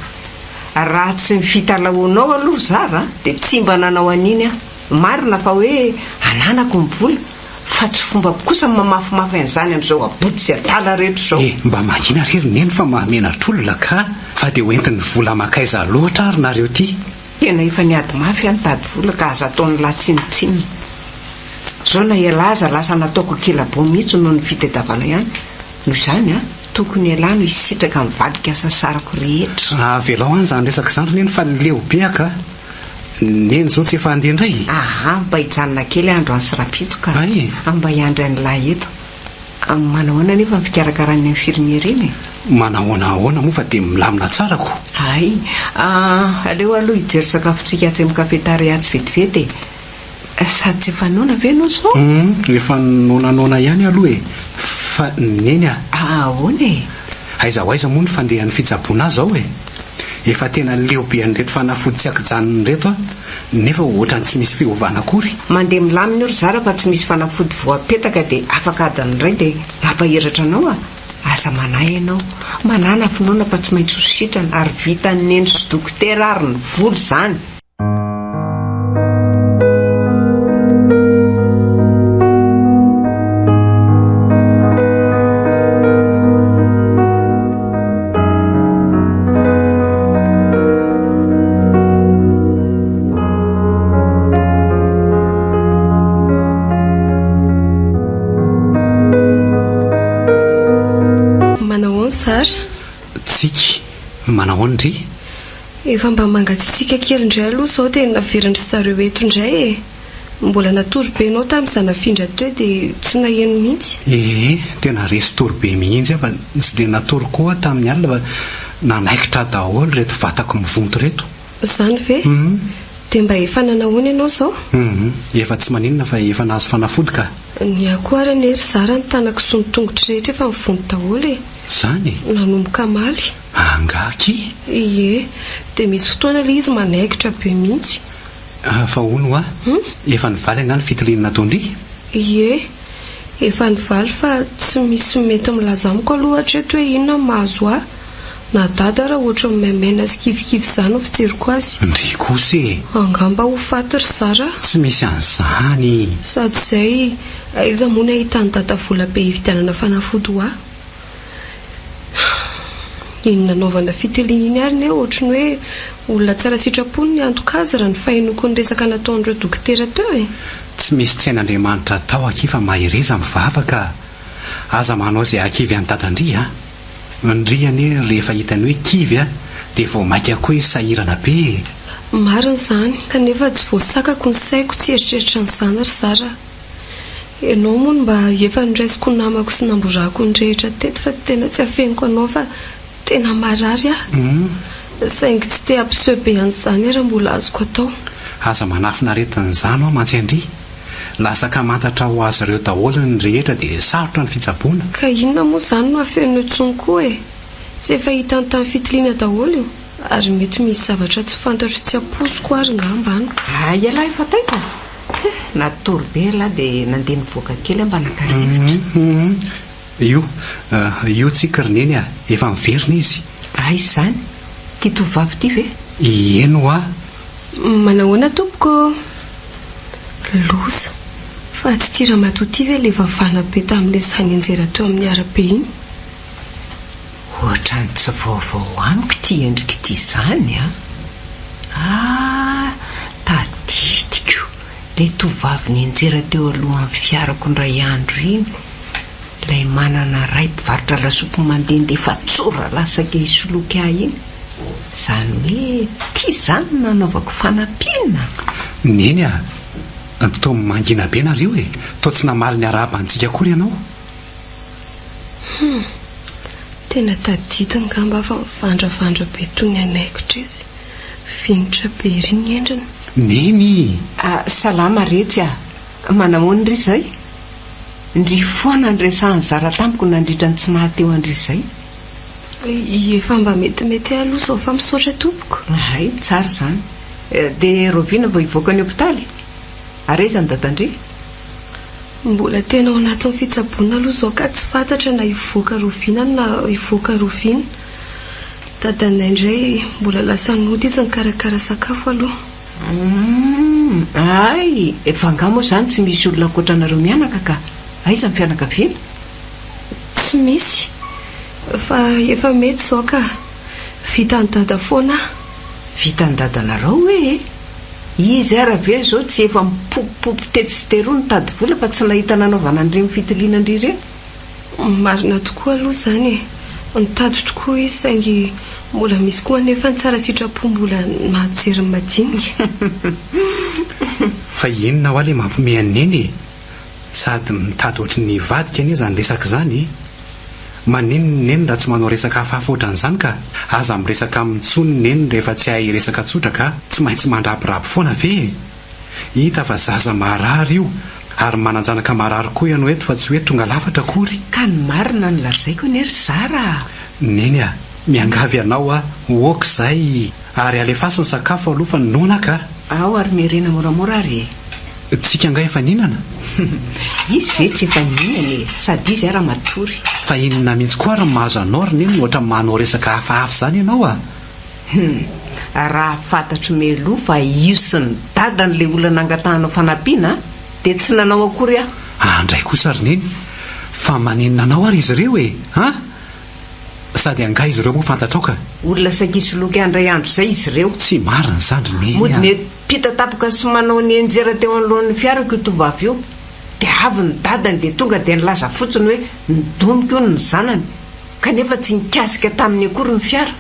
Speaker 4: Raha tsy ny fitalahoanao aloha ry zara dia tsy mba nanao an'iny aho. Marina fa hoe ananako ny vola fa tsy fombako kosa ny mamafimafy an'izany amin'izao abody sy adala rehetra izao.
Speaker 2: Eh, mba mangina re ry Neny fa mahamenatr'olona ka! Fa dia hoentin'ny vola mankaiza loatra ary nareo ty?
Speaker 4: Tena efa niady mafy aho nitady vola ka aza ataon'lah tsinontsinona. Izao na ialahy aza lasa nataoko ankilabao mihitsy noho ny fitadiavana ihany. Noho izany an, tokony ialahy no hisitraka ny valin-kasasarako rehetra.
Speaker 2: Avelao any izany resaka izany ry Neny fa leo be aho ka. Neny izao tsy efa handeha indray e?
Speaker 4: Aa, mba hijanona kely aho androany sy rahampitso ka.
Speaker 2: Hay e!
Speaker 4: Mba hiandry an'ilahy eto. Manahoana anefa ny fikarakaran'ny infirmiera iny e?
Speaker 2: Manahoana ahoana moa fa dia milamina tsara ko.
Speaker 4: Hay. Aleo aloha hijery sakafontsika atsy amin'ny cafetaria atsy vetivety e. Sady tsy efa noana ve ianao izao?
Speaker 2: Hum, efa noananoana ihany aloha e! Fa Neny a!
Speaker 4: Ahoana e?
Speaker 2: Aiza ho aiza moa ny fandehan'ny fitsaboana ahy izao e? Efa tena leo be an'ireto fanafody tsy ankijanona ireto aho, nefa ohatran'ny tsy misy fiovana akory.
Speaker 4: Mandeha milamina io ry zara fa tsy misy fanafody voapetaka dia afaka adiny iray dia mampahiratra anao a! Aza manahy ianao. Manàna finoana fa tsy maintsy ho sitrana ary vitan'i Neny sy dokotera ary ny vola izany.
Speaker 1: Manahoana Zara?
Speaker 2: Tsiky, manahoana ndry?
Speaker 1: Efa mba mangatsiatsiaka kely indray aloha izao dia naverin-dry zareo eto indray e! Mbola natory be ianao tamin'izaho nafindra teo dia tsy naheno mihitsy.
Speaker 2: Ee, tena resy tory be mihitsy aho fa tsy dia natory koa aho tamin'ny alina fa nanaikitra ahy daholo ireto vatako mivonto ireto.
Speaker 1: Izany ve? Dia mba efa nanahoana ianao izao?
Speaker 2: Hum, efa tsy maninona fa efa nahazo fanafody ka.
Speaker 1: Ny ahy koa ary anie ry zara ny tanako sy ny tongotro rehetra efa mivonto daholo e!
Speaker 2: Izany e?
Speaker 1: Nanomboka omaly.
Speaker 2: Angaha akia?
Speaker 1: Ie, dia misy fotoana ilay izy manaikitra be mihitsy.
Speaker 2: Fa hono hoa, efa nivaly angaha ny fitiliana nataon-dry?
Speaker 1: Ie, efa nivaly fa tsy misy mety milaza amiko aloha hatreto hoe inona no mahazo ahy. Na dada ara ohatran'ny maimaina sy kivikivy izany ny fijeriko azy.
Speaker 2: Ndry kosa e!
Speaker 1: Angamba ho faty ry zara.
Speaker 2: Tsy misy an'izany.
Speaker 1: Sady izay, aiza moa ny ahitan'i dada vola be hividianana fanafody ho ahy? Iny nanaovana fitiliana iny ary anie ohatry ny hoe olona tsara sitrapo no niantoka azy raha ny fahenoako ny resaka nataon'ireo dokotera teo e!
Speaker 2: Tsy misy tsy hain'Andriamanitra atao akia fa mahereza mivavaka a! Aza manao izay hahakivy an'i Dada ndry a! Ndry anie rehefa hitany hoe kivy a dia vao maika koa izy sahirana be e!
Speaker 1: Marina izany, kanefa tsy voasakako ny saiko tsy hieritreritra an'izany ry zara a! Ianao moa no mba efa noraisiko ho namako sy namborahako ny rehetra teto fa tena tsy afeniko anao fa tena marary aho. Saingy tsy te hampiseho be an'izany aho raha mbola azoko atao.
Speaker 2: Aza manafina aretin'izany hoa mantsy an-dry. Lasa ankamantatra ho azy ireo daholo ny rehetra dia sarotra ny fitsaboana.
Speaker 1: Ka inona moa izany no afenina eo intsony koa e? Tsy efa hitany tamin'ny fitiliana daholo io? Ary mety misy zavatra tsy fantatro tsy ampoiziko ary ngamba an.
Speaker 4: Hay ialahy efa taitra? He, natory be ialahy dia nandeha nivoaka kely aho mba naka rivotra.
Speaker 2: Hum, io, io Tsiky ry Neny a, efa miverina izy.
Speaker 4: Aiza izany? Ity tovovavy ity ve?
Speaker 2: Eny hoa.
Speaker 1: Manahoana tompoko ô? Loza! Fa tsy ity ramatoa ity ve ilay vavana be tamin'ilay izaho nianjera teo amin'ny arabe iny?
Speaker 4: Ohatran'ny tsy vaovao amiko ity endrika ity izany an! Ah! Tadidiko, ilay tovovavy nianjera teo alohan'ny fiarako indray andro iny. Ilay manana ray mpivarotra lasopy mandehandeha fa tsora lasa ke hisoloky ahy iny. Izany hoe ity izany no nanaovako fanampiana?
Speaker 2: Neny a! Toa mangina be nareo e! Toa tsy namaly ny arahaba antsika akory ianao.
Speaker 1: Hum! Tena tadidiny ngamba fa mivandravandra be toy ny anaikitra izy. Vinitra be ery ny endriny.
Speaker 2: Neny!
Speaker 4: Ah, salama retsy a! Manahoana ry izay? Ndry foana ny resahan'i Zara tamiko nandritra ny tsy naha teo an-dry izay.
Speaker 1: Efa mba metimety aloha izao fa misaotra tompoko.
Speaker 4: Hay, tsara izany. Dia rahoviana vao hivoaka ny hopitaly? Ary aiza ny dadan-dry?
Speaker 1: Mbola tena ao anatin'ny fitsaboana aloha izao ka tsy fantatra na hivoaka rahoviana na hivoaka rahoviana. Dadanay indray mbola lasa nody izy nikarakara sakafo aloha.
Speaker 4: Humm, hay! Fa angaha moa izany tsy misy olona ankoatra anareo mianaka ka? Aiza ny fianakaviana?
Speaker 1: Tsy misy. Fa efa mety izao ka. Vitan'i Dada foana aho.
Speaker 4: Vitan'i Dadanareo hoe e? Izy ara ve izao tsy efa mipopopopy tetsy sy teroa nitady vola fa tsy nahita nanaovana an'ireny fitiliana an-dry ireny?
Speaker 1: Marina tokoa aloha izany e! Nitady tokoa izy saingy mbola misy koa anefa ny tsara sitrapo mbola mahajery ny madinika.
Speaker 2: Fa inona hoa le mampiomehy an'i Neny e? Sady mitady ohatry ny hivadika anie izany resaka izany e! Maninona Neny raha tsy manao resaka hafahafa ohatran'izany ka! Aza miresaka aminy intsony Neny rehefa tsy hahay hiresaka tsotra ka! Tsy maintsy mandrabiraby foana ve e? Hita fa zaza marary io ary manan-janaka marary koa ianao eto fa tsy hoe tonga lafatra akory.
Speaker 4: Ka ny marina no lazaiko anie ry Zara a!
Speaker 2: Neny a! Miangavy anao aho, ok izay! Ary alefaso ny sakafo aloha fa noana aho ka!
Speaker 4: Ao ary miherena moramora ary e!
Speaker 2: Tsika angaha efa nihinana?
Speaker 4: Izy ve tsy efa nihinana e! Sady izy ara matory.
Speaker 2: Fa inona mihitsy koa ary no mahazo anao ry Neny no ohatra manao resaka hafahafa izany ianao a!
Speaker 4: Hum! Raha fantatro mialoha fa io sy ny dadany ilay olona nangatahanao fanampiana dia tsy nanao akory aho.
Speaker 2: Andray kosa ry Neny! Fa maninona anao ary izy ireo e! An! Sady angaha izy ireo moa fantatrao ka!
Speaker 4: Olona saika hisoloky ahy indray andro izay izy ireo.
Speaker 2: Tsy marina izany ry Neny a!
Speaker 4: Mody miampita tampoka sy manao nianjera teo anoloan'ny fiarako io tovovavy io. Dia avy ny dadany dia tonga dia nilaza fotsiny hoe nidomiko hono ny zanany. Kanefa tsy nikasika taminy akory ny fiara.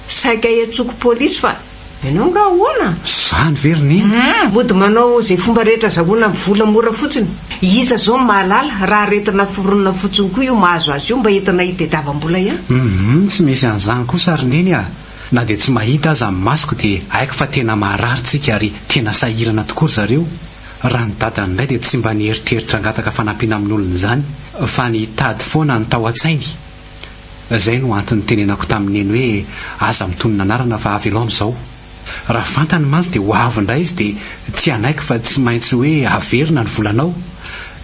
Speaker 4: Saika hiantsoako polisy fa ianao angaha ahoana?
Speaker 2: Izany ve ry Neny?
Speaker 4: Mody manao izay fomba rehetra azahoana vola mora fotsiny. Iza izao no mahalala raha aretina foronina fotsiny koa io mahazo azy io mba entina hitediavam-bola ihany?
Speaker 2: Humm tsy misy an'izany kosa ry Neny a! Na dia tsy mahita aza ny masoko dia haiko fa tena marary tsika ary tena sahirana tokoa ry zareo. Raha ny dadany indray dia tsy mba nieritreritra hangataka fanampiana amin'olona izany fa ny hitady foana no tao an-tsainy. Izay no antony nitenenako tamin'i Neny hoe aza mitonona anarana fa avelao amin'izao. Raha fantany mantsy dia ho avy indray izy dia tsy hanaiky fa tsy maintsy hoe averina ny volanao.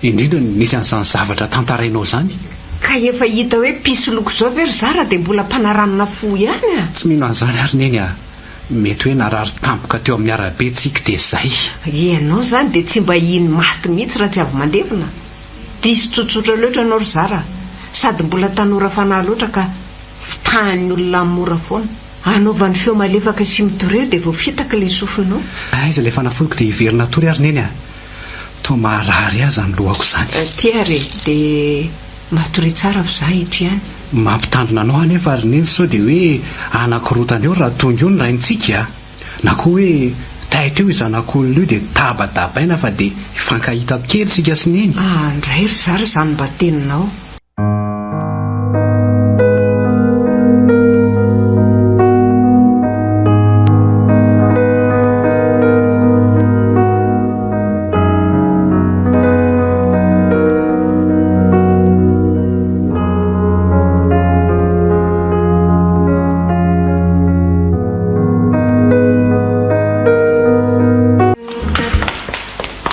Speaker 2: Indrindra nisy an'izany zavatra tantarainao izany.
Speaker 4: Ka efa hita hoe mpisoloky izao ve ry zara dia mbola mpanaranona fo ihany a!
Speaker 2: Tsy mino an'izany ary Neny a! Mety hoe narary tampoka teo amin'ny arabe Tsiky dia izay.
Speaker 4: Ianao izany dia tsy mba hino maty mihitsy raha tsy avy mandevina? Diso tsotsotra loatra ianao ry zara a! Sady mbola tanora fanahy loatra ka fitahan'ny olona mora foana. Anaovany feo malefaka sy mitoreo dia voafitaka ilay sofinao.
Speaker 2: Aiza ilay fanafodiko dia hiverina hatory ary Neny a! Toa maharary ahy izany lohako izany.
Speaker 4: Ty ary e! Dia matoria tsara fa izaho eto ihany.
Speaker 2: Mampitandrina anao anefa ry Neny sao dia hoe hanakorontana eo raha tonga eo ny raintsika a! Na koa hoe taitra eo io zanak'olona io dia tabatabaina fa dia hifankahita kely isika sy Neny.
Speaker 4: Ah ndray ry zara izany mba teninao.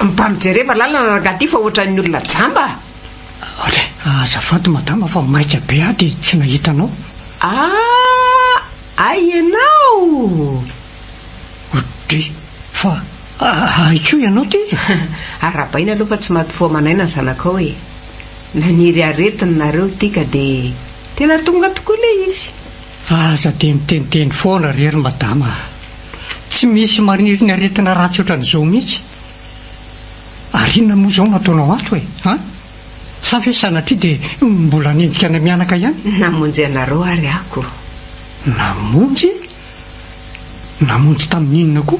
Speaker 4: Mba mijereva lalana rangahy ty fa ohatran'ny olona jamba.
Speaker 3: Ohatry, azafady madama fa maika be aho dia tsy nahita anao.
Speaker 4: Ah, hay ianao!
Speaker 3: Ohatry, fa hay koa ianao ty?
Speaker 4: Arahabaina aloha fa tsy maty fo aman'aina ny zanakao e. Naniry aretina nareo ty ka dia tena tonga tokoa ilay izy.
Speaker 3: Aza dia miteniteny foana re ry madama a! Tsy misy maniry ny aretina ratsy ohatran'izao mihitsy. Ary inona moa izao no ataonao ato e? An? Sa ve sanatria dia mbola hanenjika anay mianaka ihany?
Speaker 4: Namonjy anareo ary aho ko.
Speaker 3: Namonjy? Namonjy tamin'ny inona koa?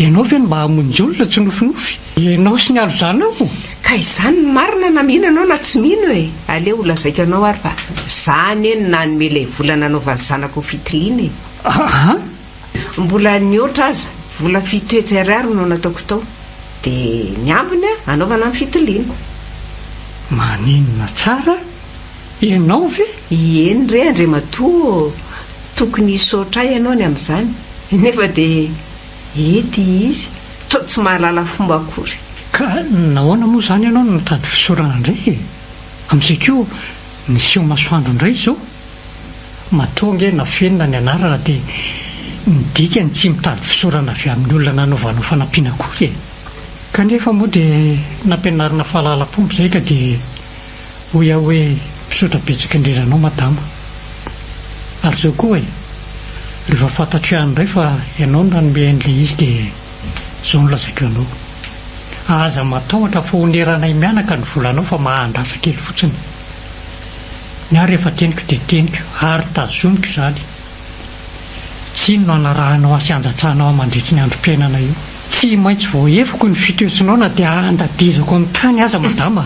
Speaker 3: Ianao ve no mba hamonjy olona tsy nofinofy? Ianao sy ny alozanao?
Speaker 4: Ka izany no marina na mino ianao na tsy mino e! Aleo ho lazaiko anao ary fa za anie no nanome ilay vola nanaovan'ny zanako ny fitiliana e!
Speaker 3: Aa!
Speaker 4: Mbola nihoatra aza, vola 700 ariary no nataoko tao. Dia ny ambiny anaovana ny fitiliana.
Speaker 3: Maninona tsara? Ianao ve?
Speaker 4: Eny re Andriamatoa ô! Tokony hisaotra ahy ianao ny amin'izany, nefa dia ety izy, toa tsy mahalala fomba akory.
Speaker 3: Ka nahoana moa izany ianao no mitady fisaorana indray e? Amin'izay koa niseho masoandro indray izao? Matoa ange nafenina ny anarana dia ny dikany tsy mitady fisaorana avy amin'ny olona nanaovanao fanampiana akory e! Kanefa moa dia nampianarina fahalalam-pomba izay ka dia hoy aho hoe misaotra betsaka indrindra anao madama. Ary izao koa e! Rehefa fantatro ihany indray fa ianao no nanome an'ilay izy dia izao no lazaiko anao. Aza matahotra fa honeranay mianaka ny volanao fa mahandrasa kely fotsiny. Ny ahy rehefa teniko dia teniko ary tazomiko izany. Tsy iny no anarahanao ahy sy anjatsahanao ahy mandritry ny androm-piainana io. Tsy maintsy voahefiko ny fitoetsinao na dia andadizako amin'ny tany aza madama a!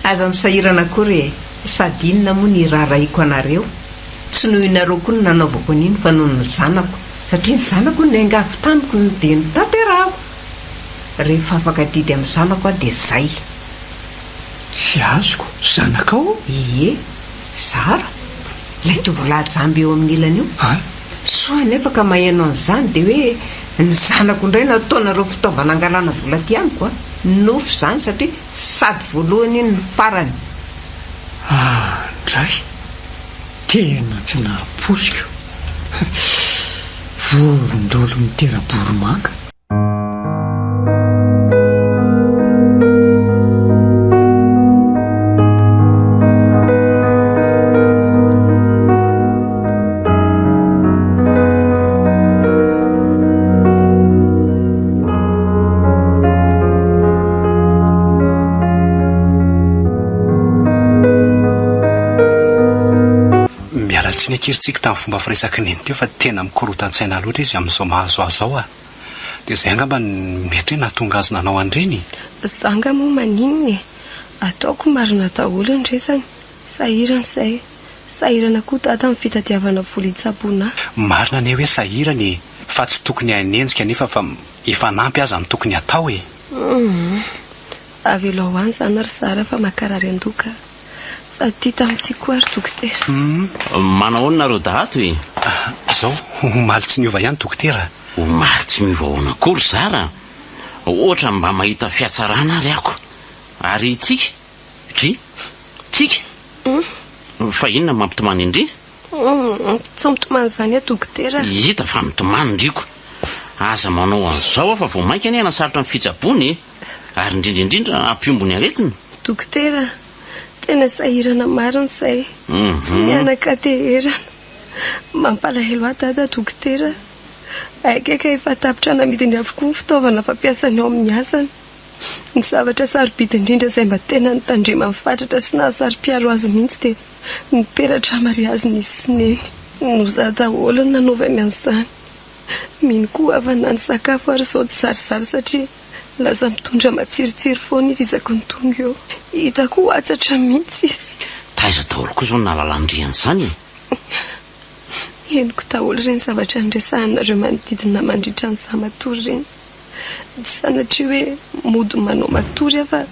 Speaker 4: Aza misahirana akory e! Sady inona moa ny iraharahiako anareo? Tsy noho ianareo koa no nanaovako an'iny fa noho ny zanako, satria ny zanako no niangavy tamiko dia notanterahako. Rehefa afaka adidy amin'ny zanako aho dia izay.
Speaker 3: Tsy azoko, zanakao?
Speaker 4: Ie, Zara, ilay tovolahy jamba eo amin'ny ilany io.
Speaker 3: An?
Speaker 4: Soa anefa ka maheno an'izany dia hoe ny zanako indray no ataonareo fitaovana hangalana vola aty amiko an! Nofy izany satria sady voalohany iny no farany.
Speaker 3: Ah, ndray! Tena tsy nahaposiko. Vorondolo mitera-boromanga.
Speaker 2: Miala tsiny akia ry Tsiky tamin'ny fomba firesak'i Neny teo fa tena mikorotan-tsaina loatra izy amin'izao mahazo azy izao a! Dia izay angamba no mety hoe nahatonga azy nanao an'ireny e!
Speaker 1: Za nga moa maninona e! Ataoko marina daholo ny resany. Sahirana izay. Sahirana koa dada amin'ny fitadiavana vola hitsaboana ahy.
Speaker 2: Marina anie hoe sahirana e! Fa tsy tokony hanenjika anefa fa hifanampy aza no tokony hatao e!
Speaker 1: Humm. Avelao any izany ry zara fa mankarary andoha ka. Sady tia tamin'ity koa ry dokotera.
Speaker 2: Humm.
Speaker 5: Manao ahoana nareo dahato e?
Speaker 2: Izao, omaly tsy niova ihany dokotera.
Speaker 5: Omaly tsy miova ahoana koa ry zara a! Ohatra mba mahita fihatsarana ary ako. Ary Tsiky? Dry? Tsiky? Fa inona no mampitomany an-dry?
Speaker 1: Tsy mitomany izany aho dokotera a!
Speaker 5: Hita fa mitomany ndriko. Aza manao an'izao aho fa vao mainka anie hanasarotra ny fitsaboana e! Ary indrindra indrindra hampihombo ny aretina.
Speaker 1: Dokotera a! Tena sahirana marina izay. Tsy mianaka-teherana. Mampalahelo ahy dada dokotera a! Aika ka efa tapitra namidiny avokoa ny fitaovana fampiasany ao amin'ny asany. Ny zavatra sarobidy indrindra izay mba tena notandremany fatratra sy nahasaro-piaro azy mihitsy dia ny peratra mariazin'izy sy Neny. Noza daholo ny nanaovany an'izany. Mino koa aho fa na ny sakafo ary izao tsy zarizary satria lasa mitondra matsirotsiro foana izy isaky ny tonga eo. Hitako ho hatsatra mihitsy izy.
Speaker 5: Taiza daholo koa izao no nahalalan-dry an'izany e?
Speaker 1: Henoko daholo ireny zavatra niresahanareo manodidina mandritra ny za matory ireny. Tsy sanatria hoe mody manao matory aho fa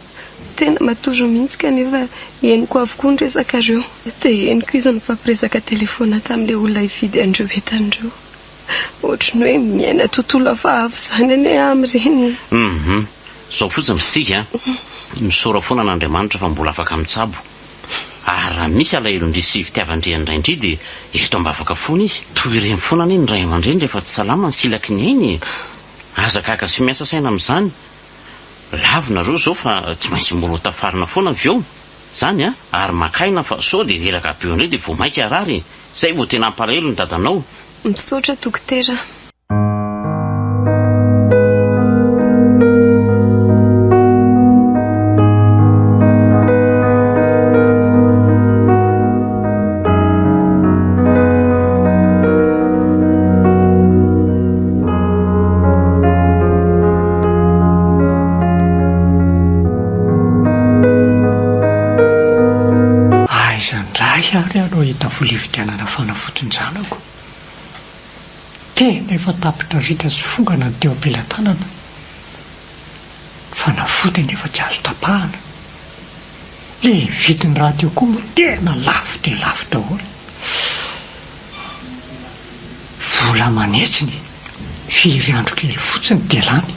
Speaker 1: tena matory mihitsy kanefa henoko avokoa ny resakareo. Dia henoko izy nifampiresaka telefaona tamin'ilay olona hividy an'ireo entana ireo. Ohatry ny hoe miaina tontolo hafahafa izany anie aho amin'ireny e.
Speaker 5: Hum. Izao fotsiny ry Tsiky a. Misaora foana an'Andriamanitra fa mbola afaka mitsabo. Ary raha misy alahelon-dry sy fitiavan-dry an-drain-dry dia eto am-bavaka foana izy. Toy ireny foana anie ny ray aman-dreny rehefa tsy salama ny silaky ny ainy e! Aza gaga sy miasa saina amin'izany. Lavo nareo izao fa tsy maintsy mbola ho tafarina foana avy eo. Izany an! Ary maka aina fa sao dia reraka be eo indray dia vao mainka harary e! Izay vao tena hampalahelo ny dadanao.
Speaker 1: Misaotra dokotera.
Speaker 3: vola hividianana fanafodin-janako. Tena efa tapitra ritra sy fongana ny teo am-pelatanana. Ny fanafody anefa tsy azo tapahana. Ilay vidiny rahateo koa moa tena lafo dia lafo daholo. Vola aman'hetsiny, firy andro kely fotsiny dia lany.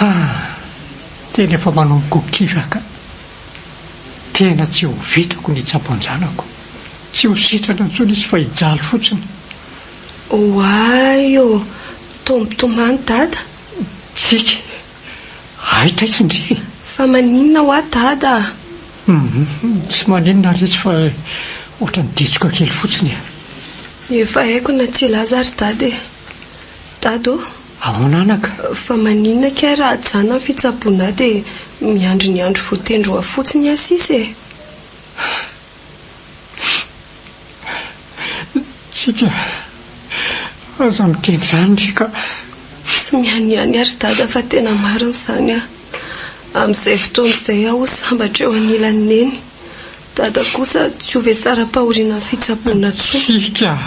Speaker 3: Ah! Tena efa manomboka ho kivy aho ka. Tena tsy ho vitako ny hitsabo an-janako. Tsy ho sitrana intsony izy fa hijaly fotsiny.
Speaker 1: Oay ô! Toa mitomany dada.
Speaker 3: Tsiky. Hay taitsy ndry e!
Speaker 1: Fa maninona hoa dada a?
Speaker 3: Hum, tsy maninona retsy fa ohatran'ny ditsoka kely fotsiny e.
Speaker 1: Efa haiko na tsy hilaza ary dada e. Dada ô!
Speaker 3: Ahoana anaka?
Speaker 1: Fa maninona kay raha ajanona ny fitsaboana ahy dia miandry ny andro voatendry ho ahy fotsiny aho sisa e!
Speaker 3: Tsika, aza miteny izany ndry ka.
Speaker 1: Tsy mihanihany ahy ry dada fa tena marina izany ah. Amin'izay fotoana izay aho ho sambatra eo anilan'i Neny. Dada kosa tsy ho vesaram-pahoriana amin'ny fitsaboana intsony.
Speaker 3: Tsika.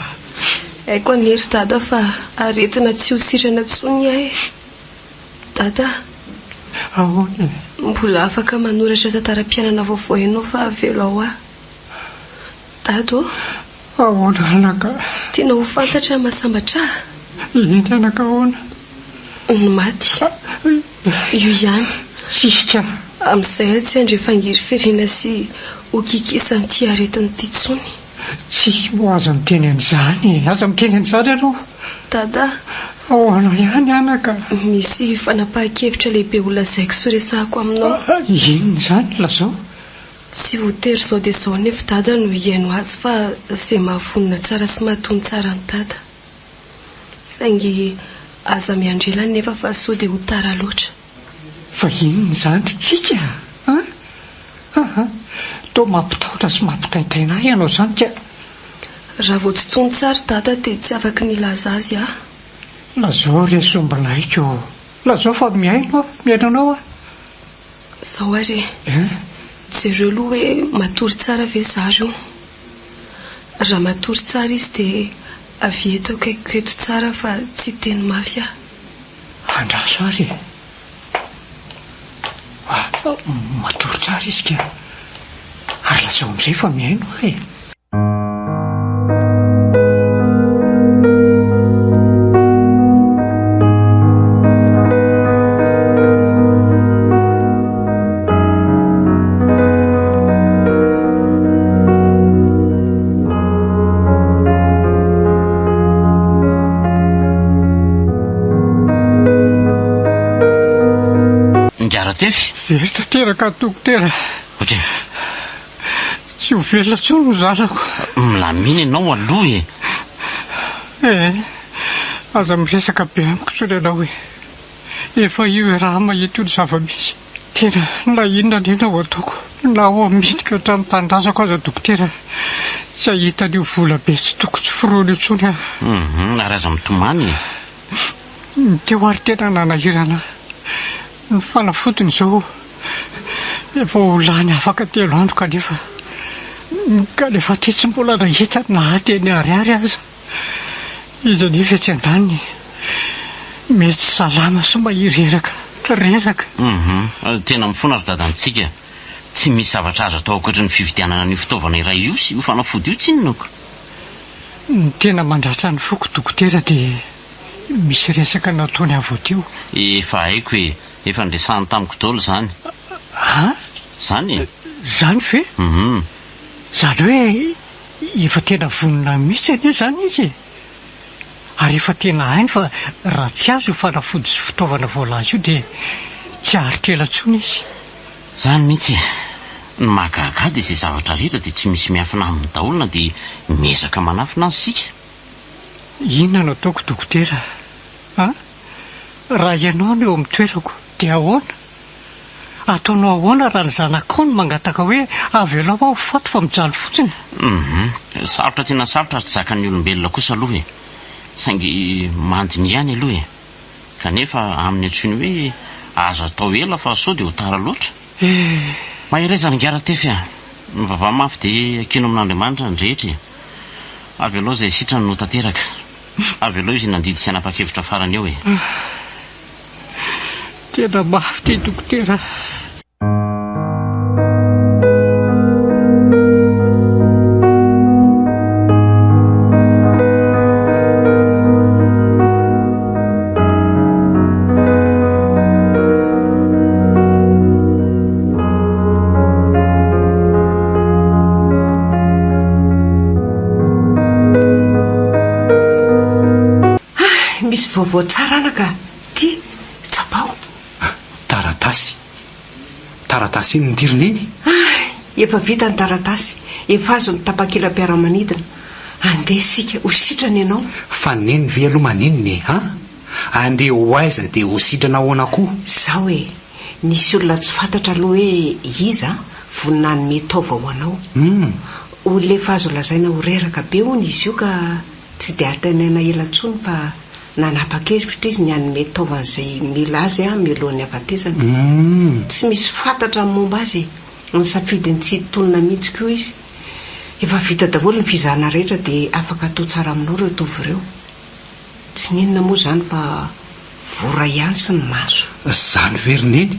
Speaker 1: Haiko anie ry dada fa aretina tsy ho sitrana intsony ny ahy e. Dada a!
Speaker 3: Ahoana e?
Speaker 1: Mbola afaka manoratra tantaram-piainana vaovao ianao fa avelao ahy. Dada ô!
Speaker 3: Ahoana anaka?
Speaker 1: Tianao ho fantatra ny mahasambatra
Speaker 3: ahy? Eny anaka ahoana?
Speaker 1: Ny maty. Io ihany.
Speaker 3: Tsisy ka.
Speaker 1: Amin'izay aho tsy handre fangiriferena sy ho kikisan'ity aretina ity intsony.
Speaker 3: Tsy moa aza miteny an'izany e! Aza miteny an'izany ianao!
Speaker 1: Dada!
Speaker 3: Ahoana ihany anaka?
Speaker 1: Misy fanapahan-kevitra lehibe ho lazaiko sy horesahako aminao.
Speaker 3: Inona izany? Lazao.
Speaker 1: Tsy voatery izao dia izao anefa Dada no hihaino azy fa izay mahavonona tsara sy mahatony tsara an'i Dada. Saingy aza miandry ela anefa fa sao dia ho tara loatra.
Speaker 3: Fa inona izany ry Tsiky a? An? Aa! Toa mampitahotra sy mampitaintaina ahy ianao izany ka!
Speaker 1: Raha vao tsy tony tsara Dada dia tsy afaky ny hilaza azy aho.
Speaker 3: Lazao re sombinaiko ô! Lazao fa mihaino aho, mihaino anao aho.
Speaker 1: Izao ary e! Jereo aloha hoe matory tsara ve zary io. Raha matory tsara izy dia avia eto akaikiko eto tsara fa tsy hiteny mafy aho.
Speaker 3: Andraso ary e! Ah, matory tsara izy ka! Ary lazao amin'izay fa mihaino aho e!
Speaker 5: Ingahy Ratefy?
Speaker 3: Very tanteraka ny dokotera.
Speaker 5: Ohatry.
Speaker 3: Tsy ho velona intsony ny zanako.
Speaker 5: Milamina ianao aloha e.
Speaker 3: Eh, aza miresaka be amiko intsony ianao e. Efa io iaraha mahita io ny zava-misy. Tena na inona na inona ho ataoko, na ho amidiko hatramin'ny tanindrazako aza dokotera, tsy hahita an'io vola be tsy toko tsy forohana io intsony aho.
Speaker 5: Hum, ary aza mitomany e.
Speaker 3: Ny teo ary tena nanahirana ahy. Ny fanafodiny izao efa ho lany afaka telo andro kanefa kanefa aty tsy mbola nahita na teny ariary aza. Izy anefa etsy andaniny mety salama sy mahery reraka reraka.
Speaker 5: Hum, tena mifona ry dadantsika. Tsy misy zavatra azo atao ankoatry ny fividianana an'io fitaovana iray io sy io fanafody io tsinona ko.
Speaker 3: Ny tena mandratra ny foko dokotera dia misy resaka nataony ahy vao teo.
Speaker 5: Efa haiko e! Efa niresahany tamiko daholo izany.
Speaker 3: An?
Speaker 5: Izany e?
Speaker 3: Izany ve?
Speaker 5: Hum.
Speaker 3: Izany hoe efa tena vonona mihitsy anie izany izy e! Ary efa tena hainy fa raha tsy azo io fanafody sy fitaovana voalaza io dia tsy haharitra ela intsony izy.
Speaker 5: Izany mihitsy e! Ny mahagaga ahy dia izay zavatra rehetra dia tsy misy miafina aminy daholo na dia miezaka manafina aza isika.
Speaker 3: Inona no ataoko dokotera a? Raha ianao no eo amin'ny toerako dia ahoana? Ataonao ahoana raha ny zanakao no mangataka hoe avelao aho ho faty fa mijaly fotsiny?
Speaker 5: Hum, sarotra tena sarotra ary tsy zakan'ny olombelona kosa aloha e! Saingy mandiniha ihany aloha e! Kanefa amin'ny antsoiny hoe aza atao ela fa sao dia ho tara loatra.
Speaker 3: Eh!
Speaker 5: Mahereza ry Ingahy Ratefy a! Mivavaha mafy dia ankino amin'Andriamanitra ny rehetra e! Avelao izay sitrany no tanteraka. Avelao izy nandidy sy hanapa-kevitra farany eo e!
Speaker 3: Tena mafy ity dokotera a!
Speaker 4: Hay, misy vaovao tsara anaka, ty, tsapao.
Speaker 2: Taratasy. Taratasy inona ity ry Neny?
Speaker 4: Hay, efa vita ny taratasy, efa azo ny tapakilam-piaramanidina. Andeha isika, ho sitrana ianao.
Speaker 2: Fa Neny ve aloha maninona e, an? Andeha ho aiza dia ho sitrana ahoana koa?
Speaker 4: Izao e, nisy olona tsy fantatra aloha hoe iza vonona hanome taova ho anao. Olona efa azo lazaina ho reraka be hono izy io ka tsy dia antenaina ela intsony fa nanapa-kevitra izy ny hanome taova an'izay mila azy mialohan'ny hafatesany. Tsy misy fantatra ny momba azy e! Nisafidy ny tsy hitonona mihitsy koa izy. Efa vita daholo ny fizahana rehetra dia afaka atao tsara aminao ireo taova ireo. Tsy n'inona moa izany fa vora ihany sy ny maso.
Speaker 2: Zany ve ry Neny?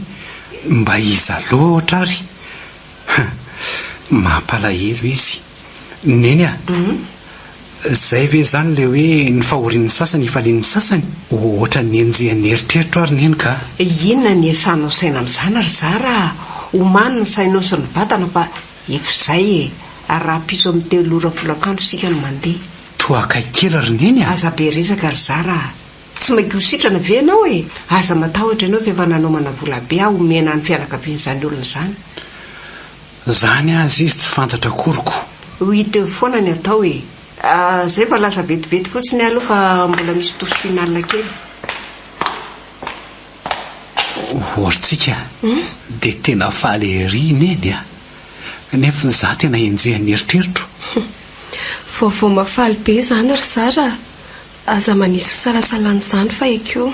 Speaker 2: Mba iza loatra ary? Hum, mampalahelo izy. Neny a! Zay ve zany le hoe ny fahorian'ny sasany ifalian'ny sasany? Ohatran'ny enjehan'ny eritreritro ary Neny ka!
Speaker 4: Inona ny iasanao saina amin'izany ry zara a! Omano ny sainao sy ny vatana fa efa izay e! Ary rahampitso amin'ny telo ora folakandro isika no mandeha.
Speaker 2: Toa akaiky kely ry Neny a!
Speaker 4: Aza be resaka ry zara a! Tsy mainky ho sitrana ve ianao e? Aza matahotra ianao fa efa nanomana vola be aho homena ny fianakavian'izany olona izany.
Speaker 2: Zany aza izy tsy fantatra akory ko!
Speaker 4: Ho hita eo foana ny atao e! Zay fa lasa vetivety fotsiny aho aloha fa mbola misy touche finale kely.
Speaker 2: Ory-tsika dia tena faly ery Neny a! Nefa izaho tena enjehan'ny eritreritro.
Speaker 1: Vaovao mahafaly be izany ry Zara a! Aza manisy fisalasalana izany fa ekeo.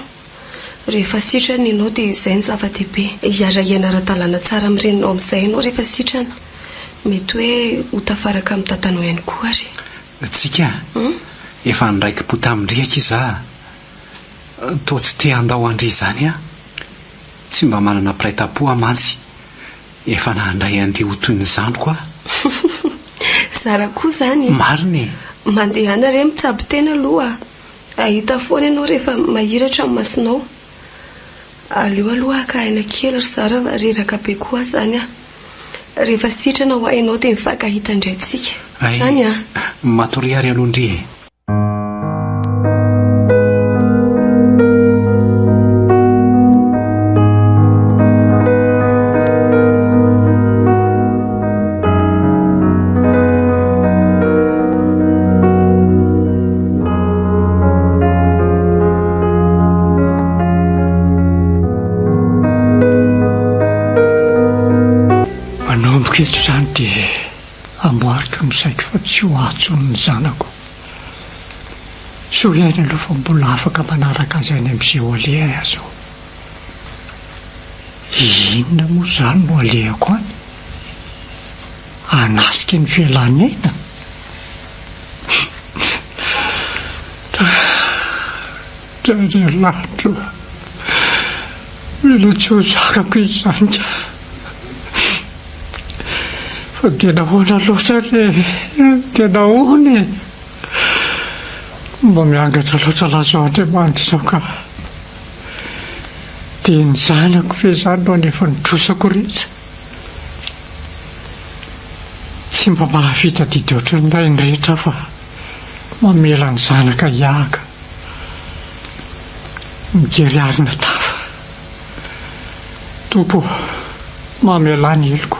Speaker 1: Rehefa sitrana ianao dia izay no zava-dehibe. Hiara-hiaina ara-dalàna tsara amin'ny reninao amin'izay ianao rehefa sitrana. Mety hoe ho tafaraka amin'ny dadanao ihany koa ary.
Speaker 2: Tsika a! Efa niraiki-po tamin-dry akia za a! Toa tsy te handao an-dry izany aho. Tsy mba manana mpiray tam-po aho mantsy. Efa nandray an-dry ho toy ny zandriko aho.
Speaker 1: Zara koa izany e!
Speaker 2: Marina e!
Speaker 1: Mandehana re mitsabo tena aloha a! Hahita foana ianao rehefa mahiratra ny masonao. Aleo aloha haka aina kely ry Zara fa reraka be koa aho izany aho. Rehefa sitrana ho'a ianao dia mifankahita indray tsika. Izany an!
Speaker 2: Matoria ary aloha ndry e!
Speaker 3: Manomboka eto izany dia amboariko ny saiko fa tsy ho ahy intsony ny zanako. Soa ihany aloha fa mbola afaka manaraka azy any amin'izay ho alehany aza aho. Inona moa izany no alehako any? Hanatrika ny fialan'ny aina? Dry lanitro, mila tsy ho zakako izany ka. Fa dia nahoana loatra re e? Dia nahoana e? Mba miangatra loatra lahy izao Andriamanitra izao ka. Dia ny zanako ve izany no hanefa ny trosako rehetra? Tsy mba mahavita adidy ohatran'ny rainy rehetra aho fa mamela ny zanaka hiahaka. Mijery arina tava. Tompo ô, mamelà ny heloko,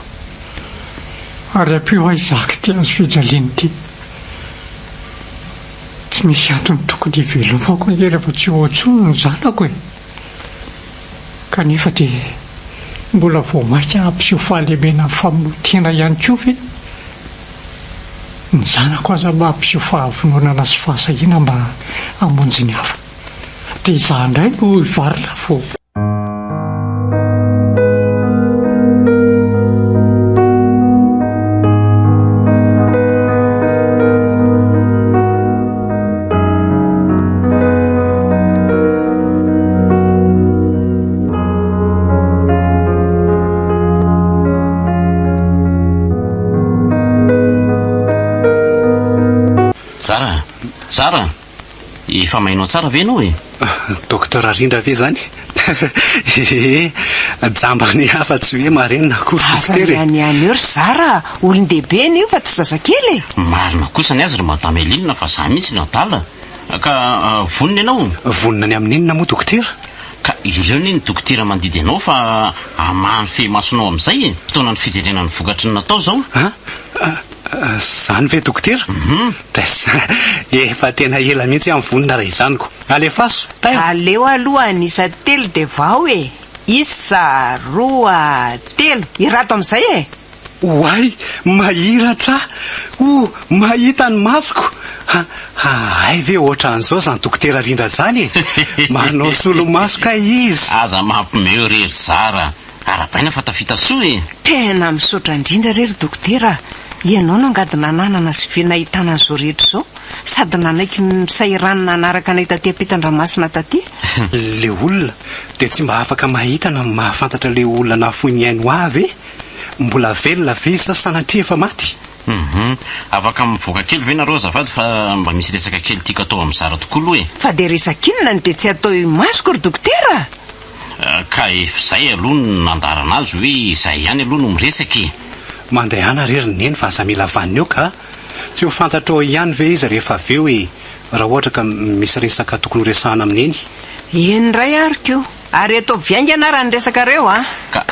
Speaker 3: ary ampio ahy hizaka ity hazo fijaliana ity. Tsy misy antony tokony hivelomako ange rehefa tsy eo intsony ny zanako e! Kanefa dia mbola vao mainka hampiseho fahalemena amin'ny famonoan-tena ihany koa ve? Ny zanako aza mampiseho fahavononana sy fahasahiana mba hamonjy ny hafa. Dia izaho indray no hivarilavo?
Speaker 5: Zara, efa maheno tsara ve ianao e?
Speaker 2: Docteur Rindra ve izany? Ee, jamba ny hafa tsy hoe marenina akory
Speaker 4: Aza
Speaker 2: dokotera e.
Speaker 4: mianiany eo ry Zara a! Olon-dehibe anie io fa tsy zazakely e!
Speaker 5: Marina kosa ny azy ry Madame Eline fa za mihitsy no adala. Ka vonona ianao?
Speaker 2: Vonona ny amin'inona moa dokotera?
Speaker 5: Ka ireo anie ny dokotera mandidy anao fa hamaha ny fehimasonao amin'izay e! Fotoanan'ny fijerena ny vokatry ny natao izao.
Speaker 2: An? Izany ve dokotera? Tres. Efa tena ela mihitsy aho nivonona raha izany ko. Alefaso, tairo.
Speaker 4: Aleo aloha an'isa telo dia vao e! Isa, roa, telo. Irato amin'izay e!
Speaker 2: Oay! Mahiratra aho! O! Mahita ny masoko! Ha! Ha! Hay ve ohatran'izao izany dokotera Rindra izany e! Manao solomaso kay izy!
Speaker 5: Aza mampimeo re ry zara! Arahabaina fa tafita soa e!
Speaker 4: Tena misaotra indrindra re ry dokotera a! Ianao no angady nananana sy ve nahitana an'izao rehetra izao, sady nanaiky ny sahiranina hanaraka anay taty ampitan-dranomasina taty.
Speaker 2: Le olona dia tsy mba afaka mahita na mahafantatra le olona nahafoy ny ainy ho ahy ve? Mbola velona ve izy sa sanatria efa maty?
Speaker 5: Hum afaka mivoaka kely ve nareo azafady fa mba misy resaka kely tiako atao amin'i Zara tokoa aloha e.
Speaker 4: Fa dia resaka inona no dia tsy atao eo imasoko ry dokotera
Speaker 5: a? Ka efa izay aloha no nandaharana azy hoe izay ihany aloha no miresaka e.
Speaker 2: Mandehana re ry Neny fa aza mila vanona eo ka! Tsy ho fantatrao ihany ve izy rehefa avy eo e! Raha ohatra ka misy resaka tokony ho resahana amin'i Neny.
Speaker 4: Eny indray ary ko! Ary ataovy haingana raha ny resakareo a!
Speaker 5: Ka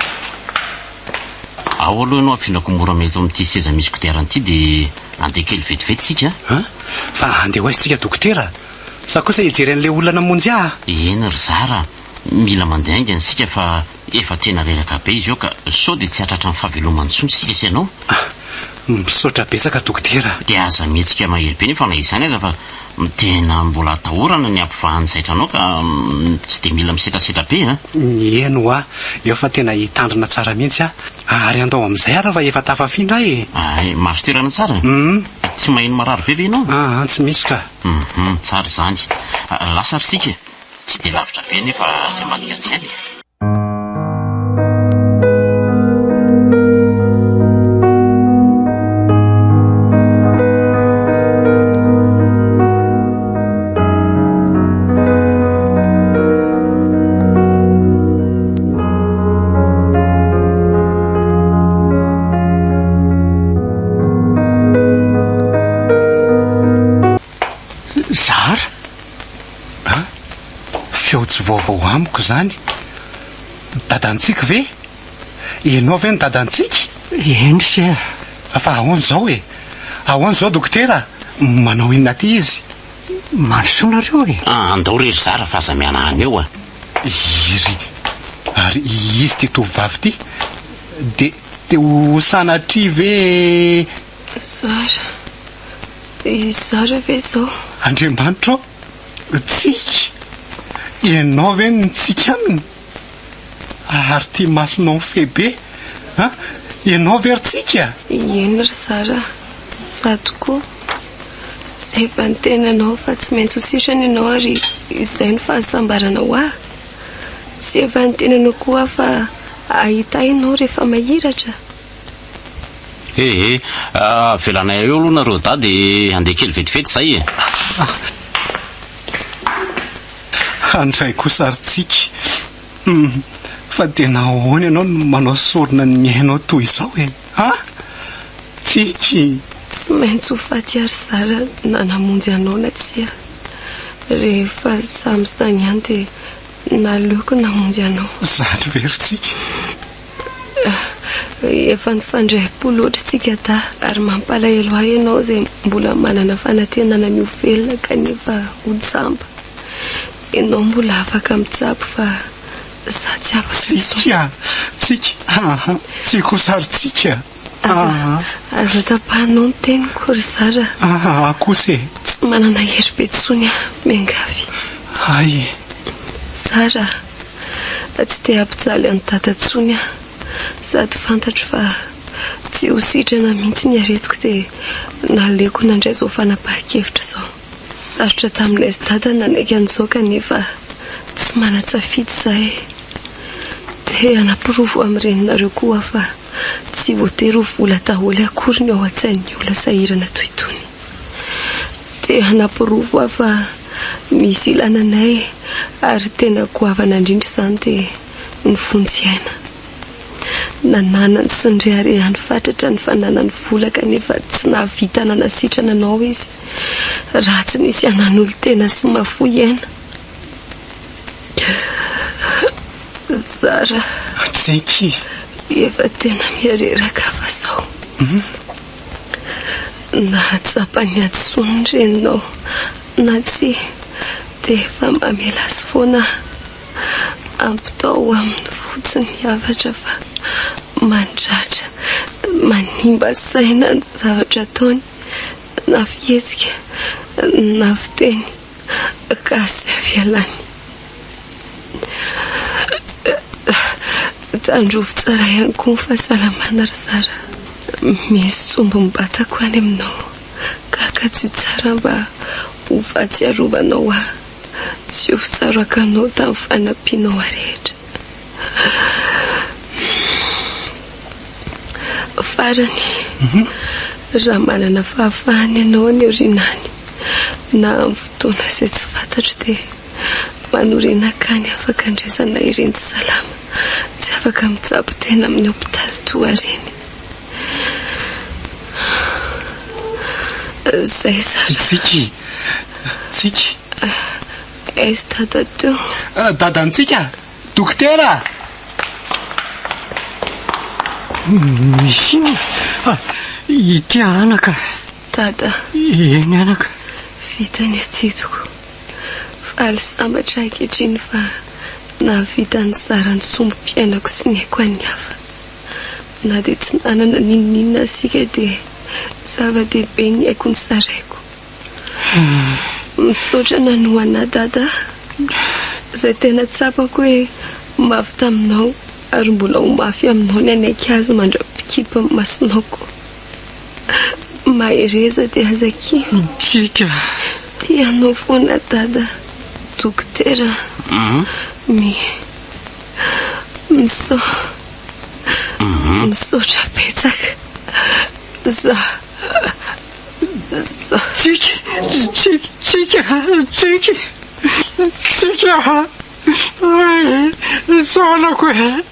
Speaker 5: ao aloha ianao afindrako mora eto amin'ity seza misy kodiarana ity dia andeha kely vetivety isika
Speaker 2: a! Fa andeha ho aiza tsika dokotera? Sa kosa hijery an'ilay olona namonjy ahy?
Speaker 5: Eny ry zara a! Mila mandeha haingana isika fa efa tena reraka be izy io ka sao dia tsy hahatratra ny fahavelomany intsony isika sy ianao.
Speaker 2: Misaotra betsaka dokotera.
Speaker 5: Dia aza mihetsika mahery be nefa na izany aza fa tena mbola atahorana ny hampivaha ny zaitranao ka tsy dia mila misetrasetra be an.
Speaker 2: Eny hoa, eo fa tena hitandrina tsara mihitsy aho. Ary andao amin'izay ary fa efa tafafindra aho e.
Speaker 5: Hay, mahazo toerana tsara? Tsy maheno marary be ve ianao?
Speaker 2: Aa, tsy misy ka.
Speaker 5: Hum, tsara izany. Lasa ary isika e. Tsy dia lavitra be anefa izay ambadika tsy any e.
Speaker 3: Zara?
Speaker 2: An? Feo tsy vaovao amiko izany. Dadantsiky ve? Ianao ve no dadantsiky?
Speaker 3: Eny se a.
Speaker 2: Fa ahoana izao e? Ahoana izao dokotera? Manao inona aty izy?
Speaker 3: Mandrosoa nareo e.
Speaker 5: Andao re ry zara fa aza mihanahana eo a.
Speaker 2: Iry. Ary izy ity tovovavy ity? Dia dia ho sanatria ve.
Speaker 1: Zara. I Zara ve izao?
Speaker 2: Andriamanitra ô! Tsiky! Ianao ve no nitsiky aminy? Ary ity masonao mifehy be an! Ianao ve ry Tsiky a?
Speaker 1: Eny ry Zara, za tokoa. Tsy efa niteny anao fa tsy maintsy ho sitrana ianao ary izay no fahasambarana ho ahy. Tsy efa niteny anao koa aho fa hahita ahy ianao rehefa mahiratra.
Speaker 5: Ee, avelanay eo aloha nareo dahy dia handeha kely vetivety izay e.
Speaker 2: Handray kosa ry Tsiky. Hum, fa tena ahoana ianao no manao sorona ny ainao toy izao e? A! Tsiky!
Speaker 1: Tsy maintsy ho faty ary Zara na namonjy anao na tsia. Rehefa samy samy ihany dia naleoko namonjy anao.
Speaker 2: Izany ve ry Tsiky?
Speaker 1: Efa nifandray am-po loatra isika dahy ary mampalahelo ahy ianao izay mbola manana fanantenana ny ho velona kanefa ho jamba. Ianao mbola afaka mitsabo fa za tsy afaka intsony.
Speaker 2: Tsiky a! Tsiky aa! Tsiky ho sary tsiky a!
Speaker 1: Aza, aza tapahinao ny teniko ry Zara.
Speaker 2: Aa kosa e!
Speaker 1: Tsy manana hery be intsony aho, miangavy.
Speaker 2: Hay e!
Speaker 1: Zara, tsy te hampijaly an'i Dada intsony aho. Sady fantatro fa tsy ho sitrana mihitsy ny aretiko dia naleoko nandray izao fanapahan-kevitra izao. Sarotra taminay sy Dada ny nanaiky an'izao kanefa tsy manan-tsafidy izahay. Te hanaporofo amin'ny reninareo koa aho fa Tsy voatery ho vola daholo akory ny ao an-tsain'ny olona sahirana toy itony. Te hanaporofo aho fa misy ilana anay ary tena goavana indrindra izany dia ny vonjy aina. Nananany sy nireharehany fatratra ny fananany vola kanefa tsy nahavita nanasitrana anao izy raha tsy nisy anan'olon-tena sy mahafoy aina. Zara.
Speaker 2: Tsiky.
Speaker 1: Efa tena mihareraka fa zao. Nahatsapa ny hadisoany ny reninao na tsia dia efa mamela azy foana aho. Ampitao aminy fotsiny ny hafatra fa mandratra, manimba saina ny zavatra ataony na fihetsika na fiteny ka asaivo ialany. Tandrovy tsara ihany koa ny fahasalamana ry Zara. Misy sombim-batako any aminao ka kajio tsara mba ho fahatsiarovanao ahy sy ho fisaroakanao tamin'ny fanampianao ahy rehetra. Farany, raha manana fahafahana ianao any aoriana any na amin'ny fotoana izay tsy fantatro dia Manorina akany afaka andraisana ireny tsy salama, tsy afaka mitsabo tena amin'ny hopitaly toa ireny. Zay Zara.
Speaker 2: Tsiky, Tsiky.
Speaker 1: Aiza dada teo?
Speaker 2: Dadantsika, dokotera!
Speaker 3: Misy inona? Ity anaka.
Speaker 1: Dada.
Speaker 3: Eny anaka.
Speaker 1: Vita ny adidiko. Faly sambatra ankehitriny fa nahavita nizara ny sombim-piainako sy ny aiko an'ny hafa. Na dia tsy nanana n'inon'inona aza isika dia zava-dehibe ny aiko nozaraiko. Misaotra nanohana ahy Dada a! Izay tena tsapako hoe mafy taminao ary mbola ho mafy aminao ny hanaiky azy mandra-pikipy ny masonao koa. Mahereza dia aza kivy.
Speaker 3: Tsika.
Speaker 1: Tia anao foana Dada. Dokotera. Mi. Miso. Misaotra betsaka. Za. Za.
Speaker 3: Tsiky. Tsiky. Tsika. Tsiky. Tsika. Ay, zanako e.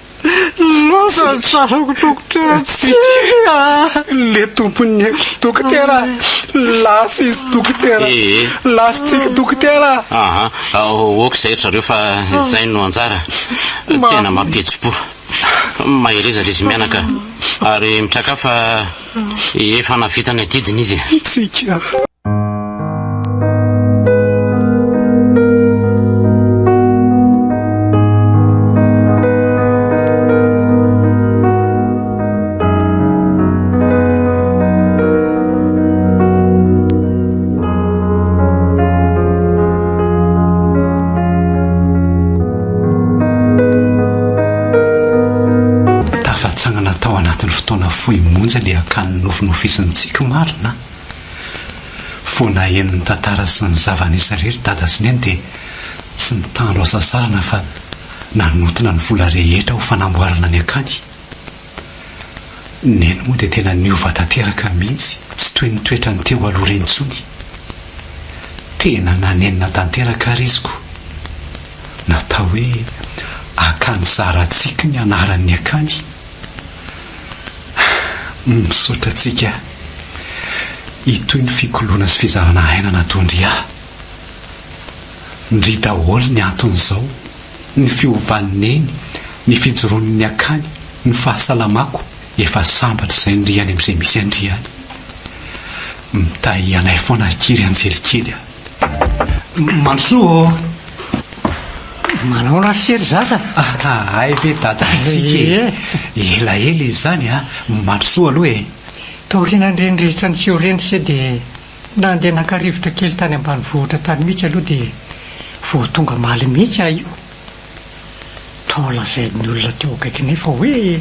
Speaker 3: Lasa ny zanako dokotera Tsiky a!
Speaker 2: Le tompon'ny aiko dokotera! Lasa izy dokotera!
Speaker 5: Ee.
Speaker 2: Lasa Tsiky dokotera!
Speaker 5: Aha, ok izay ry zareo fa izay no anjara. Tena mampihetsi-po. Mahereza ry izy mianaka ary mitrakà fa efa nahavita ny adidiny izy e.
Speaker 2: Tsiky a! Tafatsangana tao anatin'ny fotoana fohy monja ilay akany nofinofisin'i Tsiky marina a! Vao naheno ny tantara sy ny zava-nisy irery Dada sy Neny dia tsy nitandro hasasarana fa nanontona ny vola rehetra ho fanamboarana ny akany. Neny moa dia tena niova tanteraka mihitsy, tsy toy ny toetrany teo aloha ireny intsony. Tena nanenina tanteraka ary izy ko. Natao hoe Akany Zaratsiky ny anaran'ny akany. Misaotra antsika. Hitohy ny fikoloana sy fizarana aina nataon-dry ahy. Ndry daholo ny anton'izao, ny fiovan'i Neny, ny fijoroan'ny akany, ny fahasalamako, efa sambatra izay ndry any amin'izay misy an-dry any. Mitahy anay foana akia ry anjely kely a. Mandrosoa ô!
Speaker 3: Manao raha se ry zara?
Speaker 2: Hay ve dada antsika e! Elaela izy izany a! Mandrosoa aloha e!
Speaker 3: Taorian'ireny rehetra niseho ireny se dia nandeha naka rivotra kely tany ambanivohitra tany mihitsy aloha dia vao tonga omaly mihitsy aho io. Toa lazain'ny olona teo akaikinay fa hoe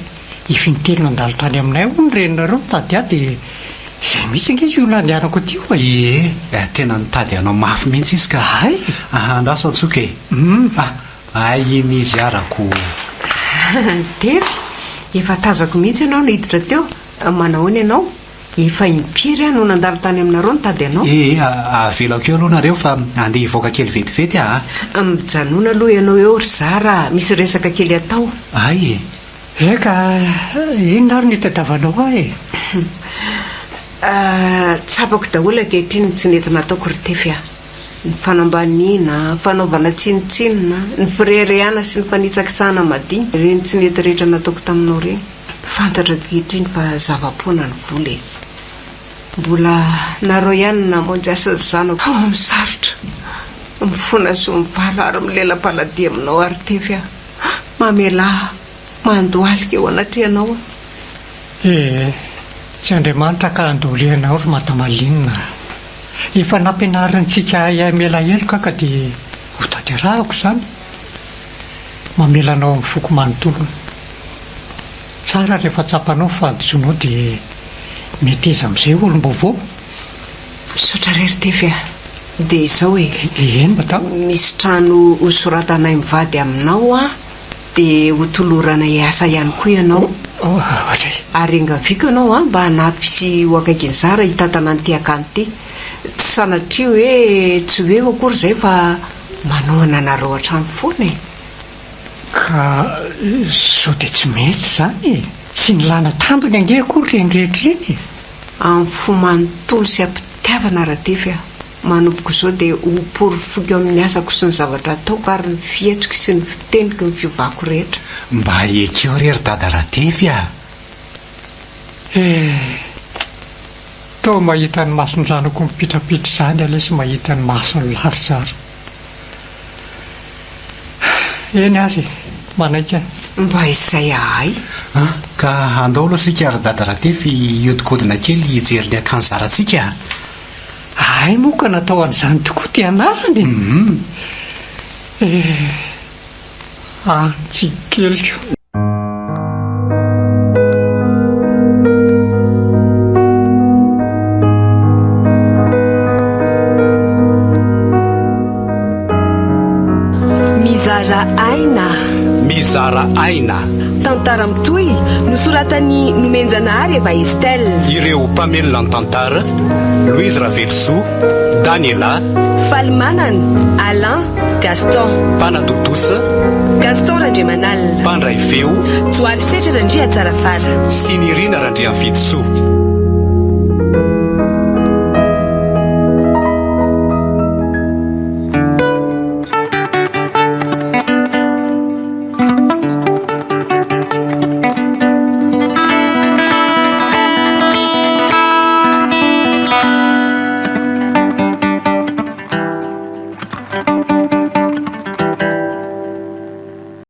Speaker 3: efa intelo nandalo tany aminay hono ny reninareo nitady ahy dia izay mihitsy ange io nandehanako aty io e!
Speaker 2: Ie, tena nitady anao mafy mihitsy izy ka.
Speaker 3: Hay!
Speaker 2: Andraso antsoiko e! Ah, hay iny izy arako.
Speaker 4: Tefy, efa tazako mihitsy ianao niditra teo. Manahoana ianao? Efa impiry aho no nandalo tany aminareo nitady anao?
Speaker 2: Ee, avelako eo aloha nareo fa andeha hivoaka kely vetivety aho
Speaker 4: a. Mijanona aloha ianao eo ry Zara a, misy resaka kely atao.
Speaker 2: Hay e!
Speaker 3: Eka, inona ary no itadiavanao ahy e?
Speaker 4: Tsapako daholo ankehitriny ny tsy nety nataoko ry Tefy a! Ny fanambaniana, ny fanaovana tsinontsinona, ny fireharehana sy ny fanitsakitsahana madinika, ireny tsy nety rehetra nataoko taminao ireny. Fantatro ankehitriny fa zava-poana ny vola e! Mbola nareo ihany no namonjy ahy sy ny zanako ao amin'ny sarotra. Mifona sy mivala ary milela-paladia aminao ary Tefy aho. Mamelà ahy, mandohalika eo anatrehanao aho.
Speaker 3: Ee, tsy Andriamanitra ka handoly anao ry Madama Lynn a! Efa nampianarintsika ahy hamela heloka ka dia ho tanterahako izany. Mamela anao amin'ny foko manontolo. Tsara rehefa tsapanao ny fahadisoanao dia meteza amin'izay olom-baovao.
Speaker 4: Misaotra re ry Tefy a! Dia izao e!
Speaker 3: Eny madama.
Speaker 4: Misy trano hosoratanay mivady aminao an! Dia ho toloranay asa ihany koa ianao. Ary engaviako ianao an, mba hanampy sy ho akaikin'i Zara hitantana an'ity akany ity. Tsy sanatria hoe tsy ho eo akory izay fa manohana anareo hatrany foana e.
Speaker 3: Ka sao dia tsy mety izany e? Tsy nilana tambiny ange akory ireny rehetra ireny e!
Speaker 4: Amin'ny fo manontolo sy am-pitiavana Ratefy a! Manomboka izao dia ho porofoiko amin'ny asako sy ny zavatra ataoko ary ny fihetsiko sy ny fiteniko ny fiovako rehetra.
Speaker 2: Mba ekeo re ry Dada Ratefy a!
Speaker 3: Eh! Toa mahita ny mason-janako mipitrapitra izany anie sy mahita ny mason'i Larizara. Eny ary e! Manaiky aho.
Speaker 4: Mba izay ahay.
Speaker 2: An! Ka andao aloha isika ry Dada Ratefy hiodikodina kely hijery ny akany zarantsika a!
Speaker 3: Hay moa ka natao an'izany tokoa ty anarana e! Eh, antsikeliko.
Speaker 1: Mizara aina.
Speaker 2: Mizara aina.
Speaker 1: Tantara mitohy nosoratan'i Nomenjanahary Eva Estelle.
Speaker 2: Ireo mpamelona ny tantara, Louise Ravelosoa, Daniela.
Speaker 1: Falimanana, Alain, Gaston.
Speaker 2: Mpanatontosa.
Speaker 1: Gaston Randriamanalina.
Speaker 2: Mpandray feo.
Speaker 1: Johary Setra Randriatsarafara.
Speaker 2: Sy Nirina Randriamifidisoa.